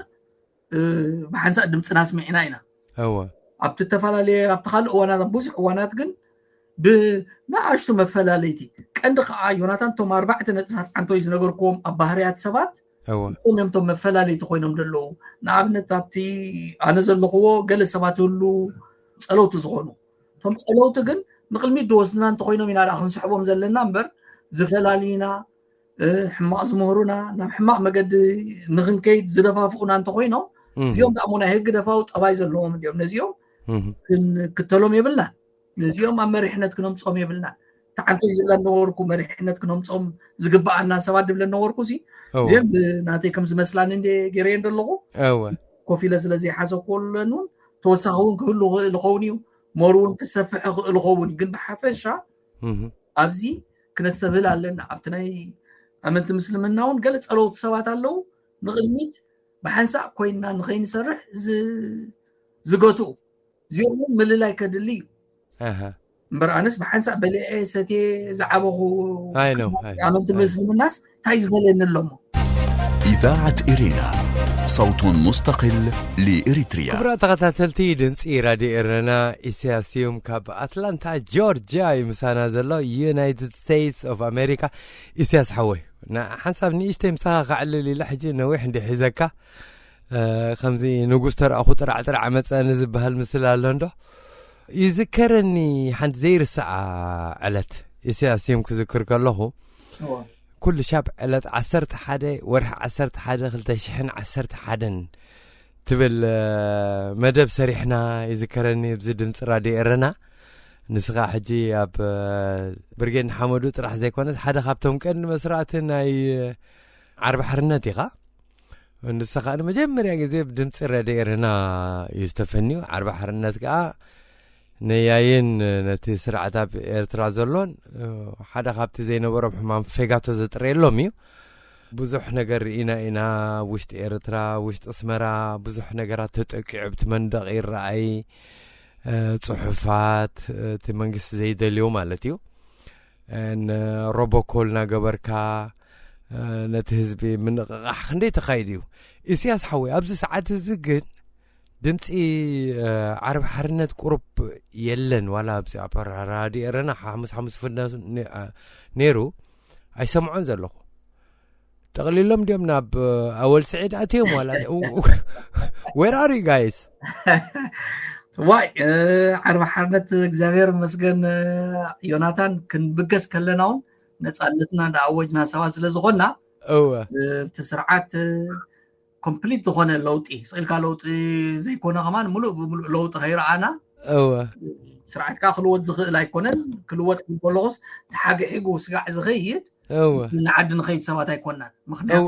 እ፣ ብሓንሳእ ድምጽና ኣስሚዕና ኢና። እወ። ኣብቲ ዝተፈላለየ፣ ኣብቲ ካልእ እዋናት፣ ኣብ ብዙሕ እዋናት ግን ብንኣሽቱ መፈላለይቲ፣ ቀንዲ ከዓ ዮናታን፣ እቶም ኣርባዕተ ነጥብታት ዓንቶይ ዝነገርክዎም ኣብ ባህርያት ሰባት፣ እወ። እቶም እዮም እቶም መፈላለይቲ ኮይኖም ዘለዉ። ንኣብነት ኣብቲ ኣነ ዘለኽዎ ገለ ሰባት ይህሉ፣ ጸለውቲ ዝኾኑ። እቶም ጸለውቲ ግን ንቕድሚት ዝወስድና እንተኾይኖም ኢና ደኣ ክንስሕቦም ዘለና እምበር፣ ዝፈላልዩና፣ ሕማቕ ዝምህሩና፣ ናብ ሕማቕ መገዲ ንክንከይድ ዝደፋፍኡና እንተኮይኖም፣ እዚኦም ደሞ ናይ ህግ ደፋው ጠባይ ዘለዎም እንዲኦም። ነዚኦም ክንክተሎም የብልናን። ነዚኦም ኣብ መሪሕነት ክነምፅኦም የብልናን። ተዓንቶይ ዝብለን ነበርኩ፣ መሪሕነት ክነምፅኦም ዝግበኣና ሰባት ድብለን ነበርኩ። እዚ እዚኦም ብናተይ ከም ዝመስላኒ እንደ ገይረዮ እንደለኹ ኮፍ ኢለ ስለ ዘይሓሰብኩ ኣለኑን ተወሳኺ እውን ክህሉ ክእል ይኸውን እዩ። መሩ እውን ክሰፍሕ ክእል ይኸውን እዩ። ግን ብሓፈሻ ኣብዚ ክነስተብህል ኣለና። ኣብቲ ናይ ኣመንቲ ምስልምና እውን ገለ ጸለውቲ ሰባት ኣለዉ፣ ንቕድሚት ብሓንሳእ ኮይንና ንኸይንሰርሕ ዝገትኡ። እዚኦም እውን ምልላይ ከድሊ እዩ። እምበር ኣነስ ብሓንሳእ በሊዐ ሰትየ ዝዓበኹ ኣመንቲ ምስልምናስ እንታይ ዝፈልየኒ ኣለሞ? إذاعة إرينا، صوت مستقل لإريتريا. ክቡራት ተኸታተልቲ ድምፂ ራድዮ ኤረና፣ ኢሳያስ ስዩም ካብ ኣትላንታ ጆርጂያ እዩ ምሳና ዘሎ፣ ዩናይትድ ስቴትስ ኦፍ ኣሜሪካ። ኢሳያስ ሓወይ፣ ሓንሳብ ንእሽተይ ምሳኻ ከዕልል ኢለ፣ ሕጂ ነዊሕ እንዲ ሒዘካ፣ ከምዚ ንጉስ ተረእኹ ጥራዕ ጥራዕ መፀኒ ዝበሃል ምስል ኣሎ እንዶ። ይዝከረኒ ሓንቲ ዘይርስዓ ዕለት፣ ኢሳያስ ስዩም ክዝክር ከለኹ፣ ኩሉ ሻብ ዕለት ዓሰርተ ሓደ ወርሒ ዓሰርተ ሓደ ክልተ ሽሕን ዓሰርተ ሓደን ትብል መደብ ሰሪሕና ይዝከረኒ፣ ብዚ ድምፂ ራድዮ ኤረና። ንስኻ ሕጂ ኣብ ብርጌድ ንሓመዱ ጥራሕ ዘይኮነስ ሓደ ካብቶም ቀንዲ መስራእቲ ናይ ዓርቢ ሓርነት ኢኻ። ንስኻ ንመጀመርያ ግዜ ብድምፂ ራድዮ ኤረና እዩ ዝተፈንዩ። ዓርቢ ሓርነት ከዓ ነያይን ነቲ ስርዓት ኣብ ኤርትራ ዘሎን ሓደ ካብቲ ዘይነበሮም ሕማም ፌጋቶ ዘጥረየሎም እዩ። ብዙሕ ነገር ርኢና ኢና። ውሽጢ ኤርትራ፣ ውሽጢ ኣስመራ ብዙሕ ነገራት ተጠቂዑ ኣብቲ መንደቕ ይረኣይ። ጽሑፋት እቲ መንግስቲ ዘይደልዮ ማለት እዩ። ሮቦኮል እናገበርካ ነቲ ህዝቢ ምንቕቓሕ ክንደይ ተኻይዱ እዩ። ኢሳያስ ሓወይ፣ ኣብዚ ሰዓት እዚ ግን ድምፂ ዓርቢ ሓርነት ቁሩብ የለን። ዋላ ኣብዚ ኣብ ራድዮ ኤረና ሓሙስ ሓሙስ ፍዳ ነይሩ ኣይሰምዖን ዘለኹ። ጠቕሊሎም ድዮም ናብ ኣወል ስዒድ ኣትዮም ዋላ? Where are you guys? ዋይ ዓርቢ ሓርነት እግዚኣብሔር መስገን ዮናታን፣ ክንብገስ ከለና እውን ነፃነትና እንዳኣወጅና ሰባት ስለ ዝኾንና፣ እወ እቲ ስርዓት ኮምፕሊት ዝኾነ ለውጢ ስኢልካ ለውጢ ዘይኮነ ከማን ሙሉእ ብሙሉእ ለውጢ ከይረኣና፣ እወ ስርዓት ከዓ ክልወጥ ዝኽእል ኣይኮነን። ክልወጥ ክብል ከለኹስ ተሓግሒጉ ስጋዕ ዝኸይድ እወ ንዓዲ ንኸይድ ሰባት ኣይኮናን። ምክንያቱ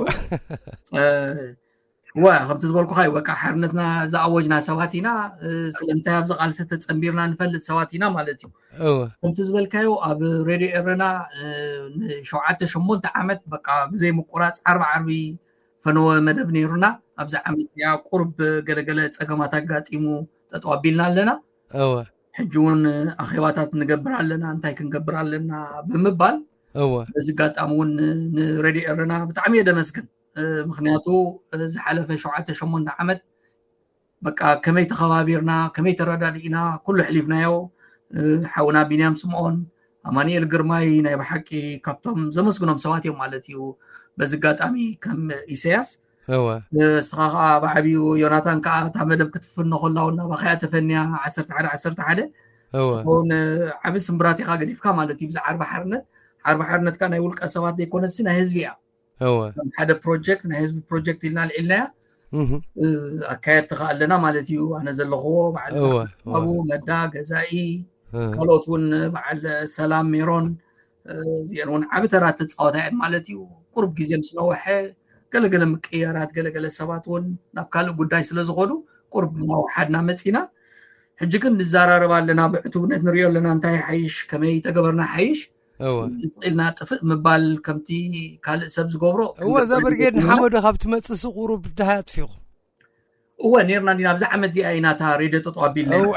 እወ ከምቲ ዝበልኩኻ እዩ። በቃ ሓርነትና ዝኣወጅና ሰባት ኢና። ስለምንታይ ኣብዚ ቃልሲ ተፀንቢርና ንፈልጥ ሰባት ኢና ማለት እዩ። እወ ከምቲ ዝበልካዮ ኣብ ሬድዮ ኤረና ንሸውዓተ ሸሞንተ ዓመት በቃ ብዘይ ምቁራፅ ዓርቢ ዓርቢ ፈነወ መደብ ነይሩና። ኣብዚ ዓመት እዚኣ ቁሩብ ገለገለ ፀገማት ኣጋጢሙ ጠጠው ኣቢልና ኣለና። እወ ሕጂ እውን ኣኼባታት ንገብር ኣለና፣ እንታይ ክንገብር ኣለና ብምባል እወ በዚ ኣጋጣሚ እውን ንሬድዮ ኤረና ብጣዕሚ እየ ደመስግን። ምክንያቱ ዝሓለፈ ሸውዓተ ሸሞንተ ዓመት በቃ ከመይ ተኸባቢርና፣ ከመይ ተረዳዲእና፣ ኩሉ ኣሕሊፍናዮ። ሓውና ቢንያም ስምኦን፣ ኣማኑኤል ግርማይ ናይ ብሓቂ ካብቶም ዘመስግኖም ሰባት እዮም ማለት እዩ። በዚ ኣጋጣሚ ከም ኢሳያስ እወ ንስኻ ከዓ ብዓብዩ ዮናታን ከዓ እታ መደብ ክትፍኖ ከላ እውን ናባኻ እያ ተፈንያ። ዓሰርተ ሓደ ዓሰርተ ሓደ እወ እስኻውን ዓቢ ስምብራት ኢኻ ገዲፍካ ማለት እዩ። ብዛዕባ ዓርቢ ሓርነት፣ ዓርቢ ሓርነት ከዓ ናይ ውልቀ ሰባት ዘይኮነሲ ናይ ህዝቢ እያ። እወ ከም ሓደ ፕሮጀክት፣ ናይ ህዝቢ ፕሮጀክት ኢልና ኣልዒልናያ። እህ ኣካየድቲ ከዓ ኣለና ማለት እዩ። ኣነ ዘለኽዎ በዓል እወ እወ ኣብኡ መዳ ገዛኢ፣ እ ካልኦት እውን በዓል ሰላም ሜሮን፣ እዚአን እውን ዓቢ ተራ ተፃወታ እየን ማለት እዩ። ቁሩብ ግዜ ምስ ነወሐ ገለገለ ምቅያራት፣ ገለገለ ሰባት እውን ናብ ካልእ ጉዳይ ስለ ዝኸዱ ቁሩብ እናወሓድና መፂና። ሕጂ ግን ንዘራረብ ኣለና፣ ብዕቱብነት ንሪኦ ኣለና። እንታይ ሓይሽ፣ ከመይ ተገበርና ሓይሽ እወ ስቕ ኢልና ጥፍእ ምባል ከምቲ ካልእ ሰብ ዝገብሮ እወ እዛ ክንገብር ብርጌድ የብልና። ንሓመዶ ካብ ትመፅእ ቁሩብ ድሃይ ኣጥፊኹም እወ ኔርና እንዲና። ኣብዚ ዓመት እዚኣ ኢና እታ ሬድዮ ጠጠው ኣቢልና። እወ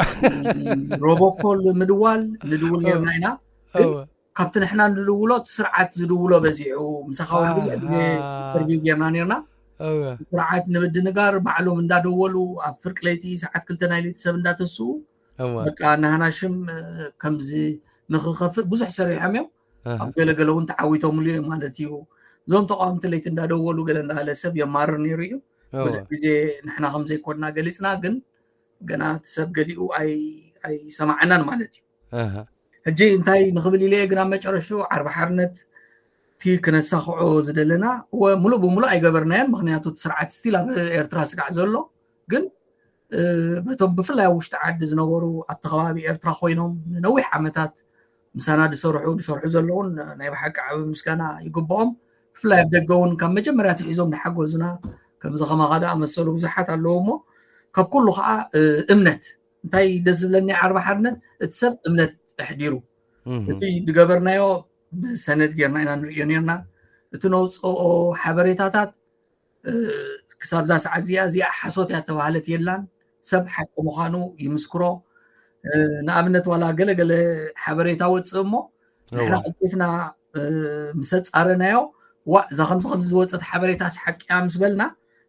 ሮቦኮል ምድዋል ንድውል ኔርና ኢና። ግን እወ ካብቲ ንሕና ንድውሎ እቲ ስርዓት ዝድውሎ በዚሑ። ምሳኻ እውን ብዙሕ ግዜ ኣሃ ኢንተርቪው ጌርና ኔርና። እወ ስርዓት ንምድንጋር ባዕሎም እንዳደወሉ ኣብ ፍርቂ ለይቲ ሰዓት ክልተ ናይ ለይቲ ሰብ እንዳተስኡ እወ በቃ ናህና ሽም ከምዚ ንክኸፍእ ብዙሕ ሰሪሖም እዮም። ኣሃ ኣብ ገለገለ እውን ተዓዊቶምሉ እዮም ማለት እዩ። እዞም ተቃወምቲ ለይቲ እንዳደወሉ ገለ እንዳበለ ሰብ የማርር ነይሩ እዩ። ብዙሕ እወ ግዜ ንሕና ከም ዘይኮንና ገሊፅና፣ ግን ገና እቲ ሰብ ገሊኡ ኣይ ኣይሰማዓናን ማለት እዩ። ኣሃ ሕጂ እንታይ ንኽብል ኢለ እየ፣ ግን ኣብ መጨረሽኡ ዓርቢ ሓርነት እቲ ክነሳኽዖ ዝደለና፣ እወ፣ ሙሉእ ብሙሉእ ኣይገበርናዮን። ምኽንያቱ እቲ ስርዓት ስቲል ኣብ ኤርትራ ስጋዕ ዘሎ፣ ግን በቶም ብፍላይ ኣብ ውሽጢ ዓዲ ዝነበሩ፣ ኣብቲ ከባቢ ኤርትራ ኮይኖም ንነዊሕ ዓመታት ምሳና ዝሰርሑ ዝሰርሑ ዘለውን ናይ ብሓቂ ዓቢ ምስጋና ይግብኦም። ብፍላይ ኣብ ደገ እውን ካብ መጀመርያ ኣትሒዞም ዝሓገዙና፣ ከምዚ ከማኻ ዝኣመሰሉ ብዙሓት ኣለዉ። እሞ ካብ ኩሉ ከዓ እምነት፣ እንታይ ደስ ዝብለኒ ዓርቢ ሓርነት፣ እቲ ሰብ እምነት ኣሕዲሩ፣ እቲ ዝገበርናዮ ብሰነድ ጌርና ኢና ንርእዮ ኔርና። እቲ ነውፅኦ ሓበሬታታት ክሳብ እዛ ሰዓት እዚኣ፣ እዚኣ ሓሶት እያ ተባህለት የላን። ሰብ ሓቂ ምዃኑ ይምስክሮ። ንኣብነት ዋላ ገለገለ ሓበሬታ ወፅእ እሞ ንሕና ቀልጢፍና ምስ ኣፃረናዮ፣ ዋእ፣ እዛ ከምዚ ከምዚ ዝወፀት ሓበሬታስ ሓቂ እያ ምስ በልና፣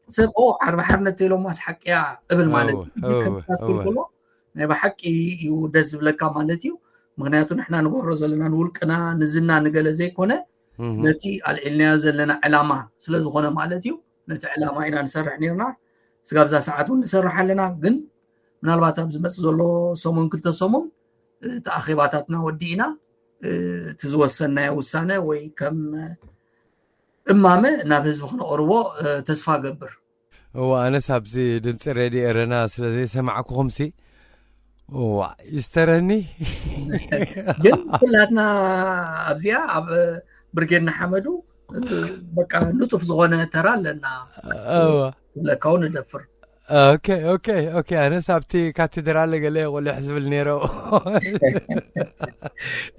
ሰብ ኦ፣ ዓርቢ ሓርነት ተኢሎማስ ሓቂ እያ እብል ማለት እዩ። ከምታት ክልክሎ ናይ ብሓቂ እዩ ደስ ዝብለካ ማለት እዩ። ምክንያቱ ንሕና ንገብሮ ዘለና ንውልቅና ንዝና ንገለ ዘይኮነ፣ ነቲ ኣልዒልናዮ ዘለና ዕላማ ስለ ዝኾነ ማለት እዩ። ነቲ ዕላማ ኢና ንሰርሕ ኔርና። ስጋብ እዛ ሰዓት እውን ንሰርሕ ኣለና። ግን ምናልባት ኣብ ዝመፅእ ዘሎ ሰሙን ክልተ ሰሙን እቲ ኣኼባታትና ወዲእና እቲ ዝወሰንናዮ ውሳነ ወይ ከም እማመ ናብ ህዝቢ ክነቕርቦ ተስፋ ገብር። እዋ፣ ኣነስ ኣብዚ ድምፂ ሬድዮ ኤረና ስለ ዘይሰማዕኩኹምሲ፣ እዋ፣ ይስተረኒ። ግን ኩላትና ኣብዚኣ ኣብ ብርጌድ ንሓመዱ በቃ ንጡፍ ዝኾነ ተራ ኣለና። እዋ። ክብለካ እውን እደፍር። ኦኬ፣ ኦኬ፣ ኦኬ። ኣነስ ኣብቲ ካቴድራል ገለ ቆሊሕ ዝብል ነይረ።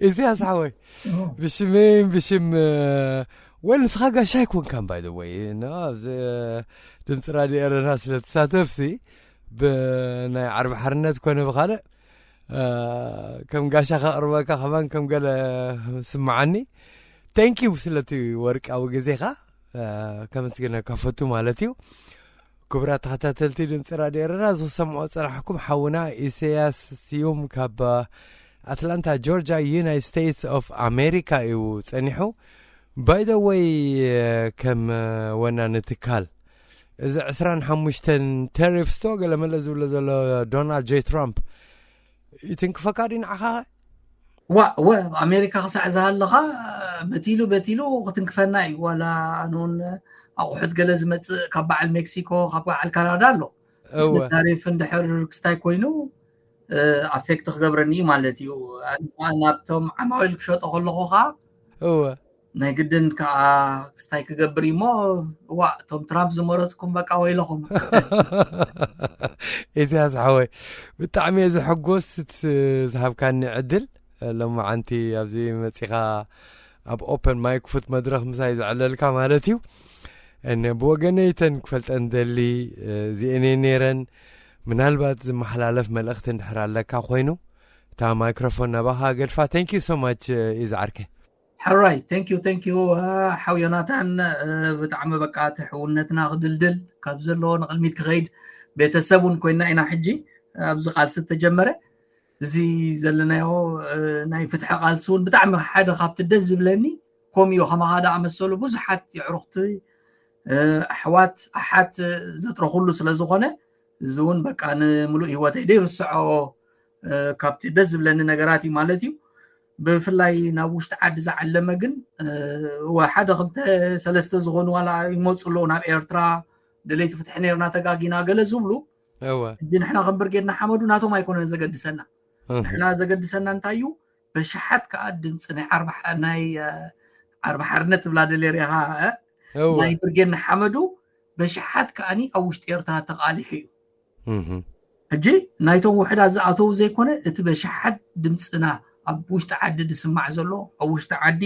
ኢሳያስ ሓወይ፣ ብሽመይን ብሽም፣ ወል፣ ንስኻ ጋሻ ኣይኮንካን፣ ባይ ዘ ወይ፣ ኖ፣ ኣብዚ ድምፂ ራድዮ ኤረና ስለ ትሳተፍሲ፣ ብናይ ዓርቢ ሓርነት ኮነ ብኻልእ፣ እ፣ ከም ጋሻ ከቕርበካ ከማን ከም ገለ ስምዓኒ። ቴንክ ዩ ስለቲ ወርቃዊ ግዜኻ፣ እ፣ ከመስግነካ ፈቱ ማለት እዩ። ክቡራት ተኸታተልቲ ድምፂ ራድዮ ኤረና፣ ዝሰምዖ ዝጸናሕኩም ሓውና ኢሳያስ ስዩም ካብ ኣትላንታ ጆርጅያ፣ ዩናይትድ ስቴትስ ኦፍ ኣሜሪካ እዩ ጸኒሑ። ባይ ዘ ወይ፣ ከም ወናኒ ትካል፣ እዚ ዕስራን ሓሙሽተን ተሪፍስ ዶ ገለመለ ዝብሎ ዘሎ ዶናልድ ጄ ትራምፕ ይትንክፈካ ድዩ ንዓኻ? ዋ፣ ወ፣ ኣብ ኣሜሪካ ክሳዕ ዝሃለኻ በቲሉ በቲሉ ክትንክፈና እዩ። ዋላ ኣነ እውን ኣቑሑት ገለ ዝመጽእ ካብ በዓል ሜክሲኮ፣ ካብ በዓል ካናዳ ኣሎ። እወ። እቲ ታሪፍ እንድሕር ክስታይ ኮይኑ፣ እ፣ ኣፌክት ክገብረኒ እዩ ማለት እዩ። ኣነ ከዓ ናብቶም ዓማዊል ክሸጦ ከለኹ ከዓ እወ። ናይ ግድን ከዓ ክስታይ ክገብር እዩ እሞ፣ ዋ፣ እቶም ትራምፕ ዝመረጽኩም በቃ ወይለኹም። ኢሳያስ ሓወይ፣ ብጣዕሚ እየ ዝሕጎስ እቲ ዝሃብካኒ ዕድል። ሎማዓንቲ ኣብዚ መጺኻ ኣብ ኦፐን ማይክ ፉት መድረኽ ምሳይ ዘዕለልካ ማለት እዩ። እነ ብወገነይ እተን ክፈልጠን ደሊ፣ እ፣ እዚአን እየን ነይረን። ምናልባት ዝመሓላለፍ መልእኽቲ እንድሕር ኣለካ ኮይኑ፣ እታ ማይክሮፎን ናባኻ ገድፋ። Thank you so much፣ እ፣ እዩ ዝዓርከ። ሕራይ፣ thank you፣ thank you፣ እ፣ ሓው ዮናታን፣ እ፣ ብጣዕሚ በቃ እቲ ሕውነትና ክድልድል ካብ ዘለዎ ንቕድሚት ክኸይድ ቤተሰብ እውን ኮይና ኢና ሕጂ ኣብዚ ቃልሲ ተጀመረ። እዚ ዘለናዮ፣ እ፣ ናይ ፍትሒ ቃልሲ እውን ብጣዕሚ ሓደ ካብቲ ደስ ዝብለኒ ከምኡ እዩ። ከማኻ ዝኣመሰሉ ብዙሓት የዕሩኽቲ፣ እ፣ ኣሕዋት፣ ኣሓት ዘጥረኹሉ ስለ ዝኾነ፣ እዚ እውን በቃ ንምሉእ ህይወተይ ዘይርስዖ፣ እ፣ ካብቲ ደስ ዝብለኒ ነገራት እዩ ማለት እዩ። ብፍላይ ናብ ውሽጢ ዓዲ ዝዓለመ ግን፣ እ፣ እወ፣ ሓደ ክልተ ሰለስተ ዝኾኑ ዋላ ይመፁ ኣለዉ ናብ ኤርትራ፣ ደለይቲ ፍትሒ ነርና ተጋጊና ገለ ዝብሉ። እወ። ሕጂ ንሕና ከም ብርጌድ ንሓመዱ ናቶም ኣይኮነን ዘገድሰና። እህ። ንሕና ዘገድሰና እንታይ እዩ? በሽሓት ከዓ ድምፂ ናይ ዓርቢ ሓ-፣ ናይ፣ እ፣ ዓርቢ ሓርነት ትብላ ደልየ ሪኢኻ፣ እ? እወ። ናይ ብርጌድ ንሓመዱ በሽሓት ከዓኒ ኣብ ውሽጢ ኤርትራ ተቃሊሑ እዩ። እህ። ሕጂ ናይቶም ውሕዳት ዝኣተዉ ዘይኮነ፣ እቲ በሽሓት ድምፅና ኣብ ውሽጢ ዓዲ ዝስማዕ ዘሎ፣ ኣብ ውሽጢ ዓዲ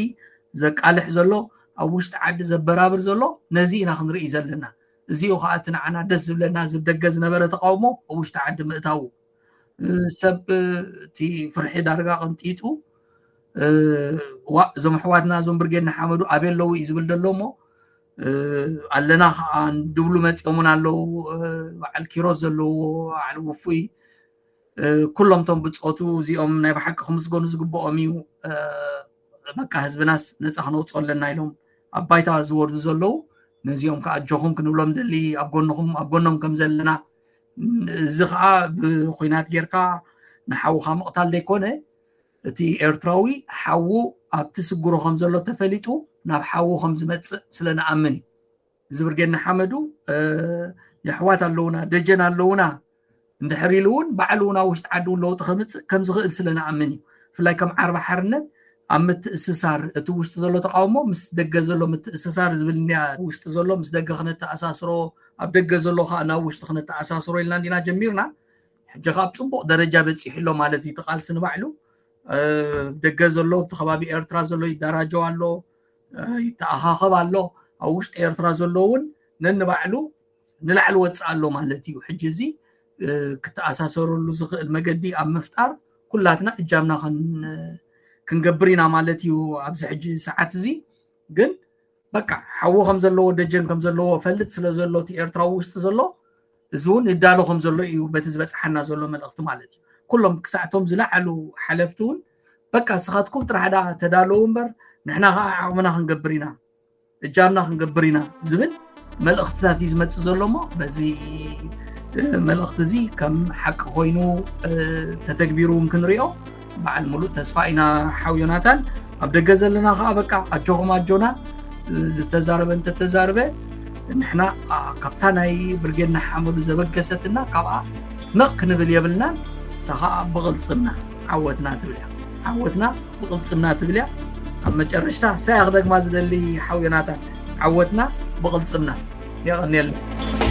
ዘቃልሕ ዘሎ፣ ኣብ ውሽጢ ዓዲ ዘበራብር ዘሎ፣ ነዚ ኢና ክንርኢ ዘለና። እዚኡ ከዓ እቲ ንዓና ደስ ዝብለና፣ እዚ ደገ ዝነበረ ተቃውሞ ኣብ ውሽጢ ዓዲ ምእታዉ። እ፣ ሰብ፣ እ፣ እቲ ፍርሒ ዳርጋ ቀንጢጡ፣ እ፣ ዋእ፣ እዞም ኣሕዋትና፣ እዞም ብርጌድ ንሓመዱ ኣበይ ኣለዉ እዩ ዝብል ዘሎ እሞ፣ እ፣ ኣለና ከዓ ድብሉ መፂኦምን ኣለዉ። እ፣ በዓል ኪሮስ ዘለዎ፣ በዓል ውፉይ፣ እ፣ ኩሎም እቶም ብፆቱ እዚኦም ናይ ብሓቂ ክምስገኑ ዝግብኦም እዩ። እ፣ በቃ ህዝብናስ ነፃ ክነውፅኦ ኣለና ኢሎም ኣብ ባይታ ዝወርዱ ዘለዉ፣ ነዚኦም ከዓ ኣጆኹም ክንብሎም ደሊ፣ ኣብ ጎንኹም፣ ኣብ ጎኖም ከም ዘለና። እዚ ከዓ ብኩናት ጌርካ ንሓውኻ ምቕታል ዘይኮነ፣ እቲ ኤርትራዊ ሓዉ ኣብቲ ስግሮ ከም ዘሎ ተፈሊጡ፣ ናብ ሓዉ ከም ዝመፅእ ስለ ንኣምን እዩ። እዚ ብርጌድ ንሓመዱ የሕዋት ኣለውና፣ ደጀን ኣለውና እንድሕር ኢሉ እውን ባዕሉ እውን ኣብ ውሽጢ ዓዲ እውን ለውጢ ከምፅእ ከም ዝኽእል ስለ ንኣምን እዩ። ብፍላይ ከም ዓርቢ ሓርነት ኣብ ምትእስሳር፣ እቲ ውሽጢ ዘሎ ተቃውሞ ምስ ደገ ዘሎ ምትእስሳር ዝብል እኒኣ፣ ውሽጢ ዘሎ ምስ ደገ ክነተኣሳስሮ፣ ኣብ ደገ ዘሎ ከዓ ናብ ውሽጢ ክነተኣሳስሮ ኢልና እንዲና ጀሚርና። ሕጂ ከዓ ኣብ ፅቡቅ ደረጃ በፂሑ ኣሎ ማለት እዩ። እቲ ቃልሲ ንባዕሉ ደገ ዘሎ፣ ኣብቲ ከባቢ ኤርትራ ዘሎ ይደራጀው ኣሎ፣ ይተኣኻኸብ ኣሎ። ኣብ ውሽጢ ኤርትራ ዘሎ እውን ነንባዕሉ ንላዕሊ ወፅእ ኣሎ ማለት እዩ። ሕጂ እዚ ክተኣሳሰረሉ ዝኽእል መገዲ ኣብ ምፍጣር ኩላትና እጃምና ክንገብር ኢና ማለት እዩ። ኣብዚ ሕጂ ሰዓት እዚ ግን በቃ ሓዉ ከም ዘለዎ፣ ደጀን ከም ዘለዎ ፈልጥ ስለ ዘሎ፣ እቲ ኤርትራዊ ውሽጢ ዘሎ፣ እዚ እውን ይዳሎ ከም ዘሎ እዩ በቲ ዝበፅሓና ዘሎ መልእኽቲ ማለት እዩ። ኩሎም ክሳዕቶም ዝለዓሉ ሓለፍቲ እውን በቃ ንስኻትኩም ጥራሕ ዳ ተዳለዉ እምበር ንሕና ከዓ ዓቕምና ክንገብር ኢና፣ እጃምና ክንገብር ኢና ዝብል መልእኽትታት እዩ ዝመፅእ ዘሎ። እሞ በዚ መልእኽቲ እዚ ከም ሓቂ ኮይኑ ተተግቢሩ እውን ክንሪኦ በዓል ሙሉእ ተስፋ ኢና። ሓው ዮናታን፣ ኣብ ደገ ዘለና ከዓ በቃ ኣጆኹም ኣጆና፣ ዝተዛረበ እንተተዛረበ ንሕና ካብታ ናይ ብርጌድ ንሓመዱ ዘበገሰትና ካብኣ ነቕ ክንብል የብልናን። ንሳ ከዓ ብቕልፅምና ዓወትና ትብል እያ። ዓወትና ብቕልፅምና ትብል እያ። ኣብ መጨረሽታ ሳያ ክደግማ ዝደሊ ሓው ዮናታን፣ ዓወትና ብቕልፅምና። የቐንየልና።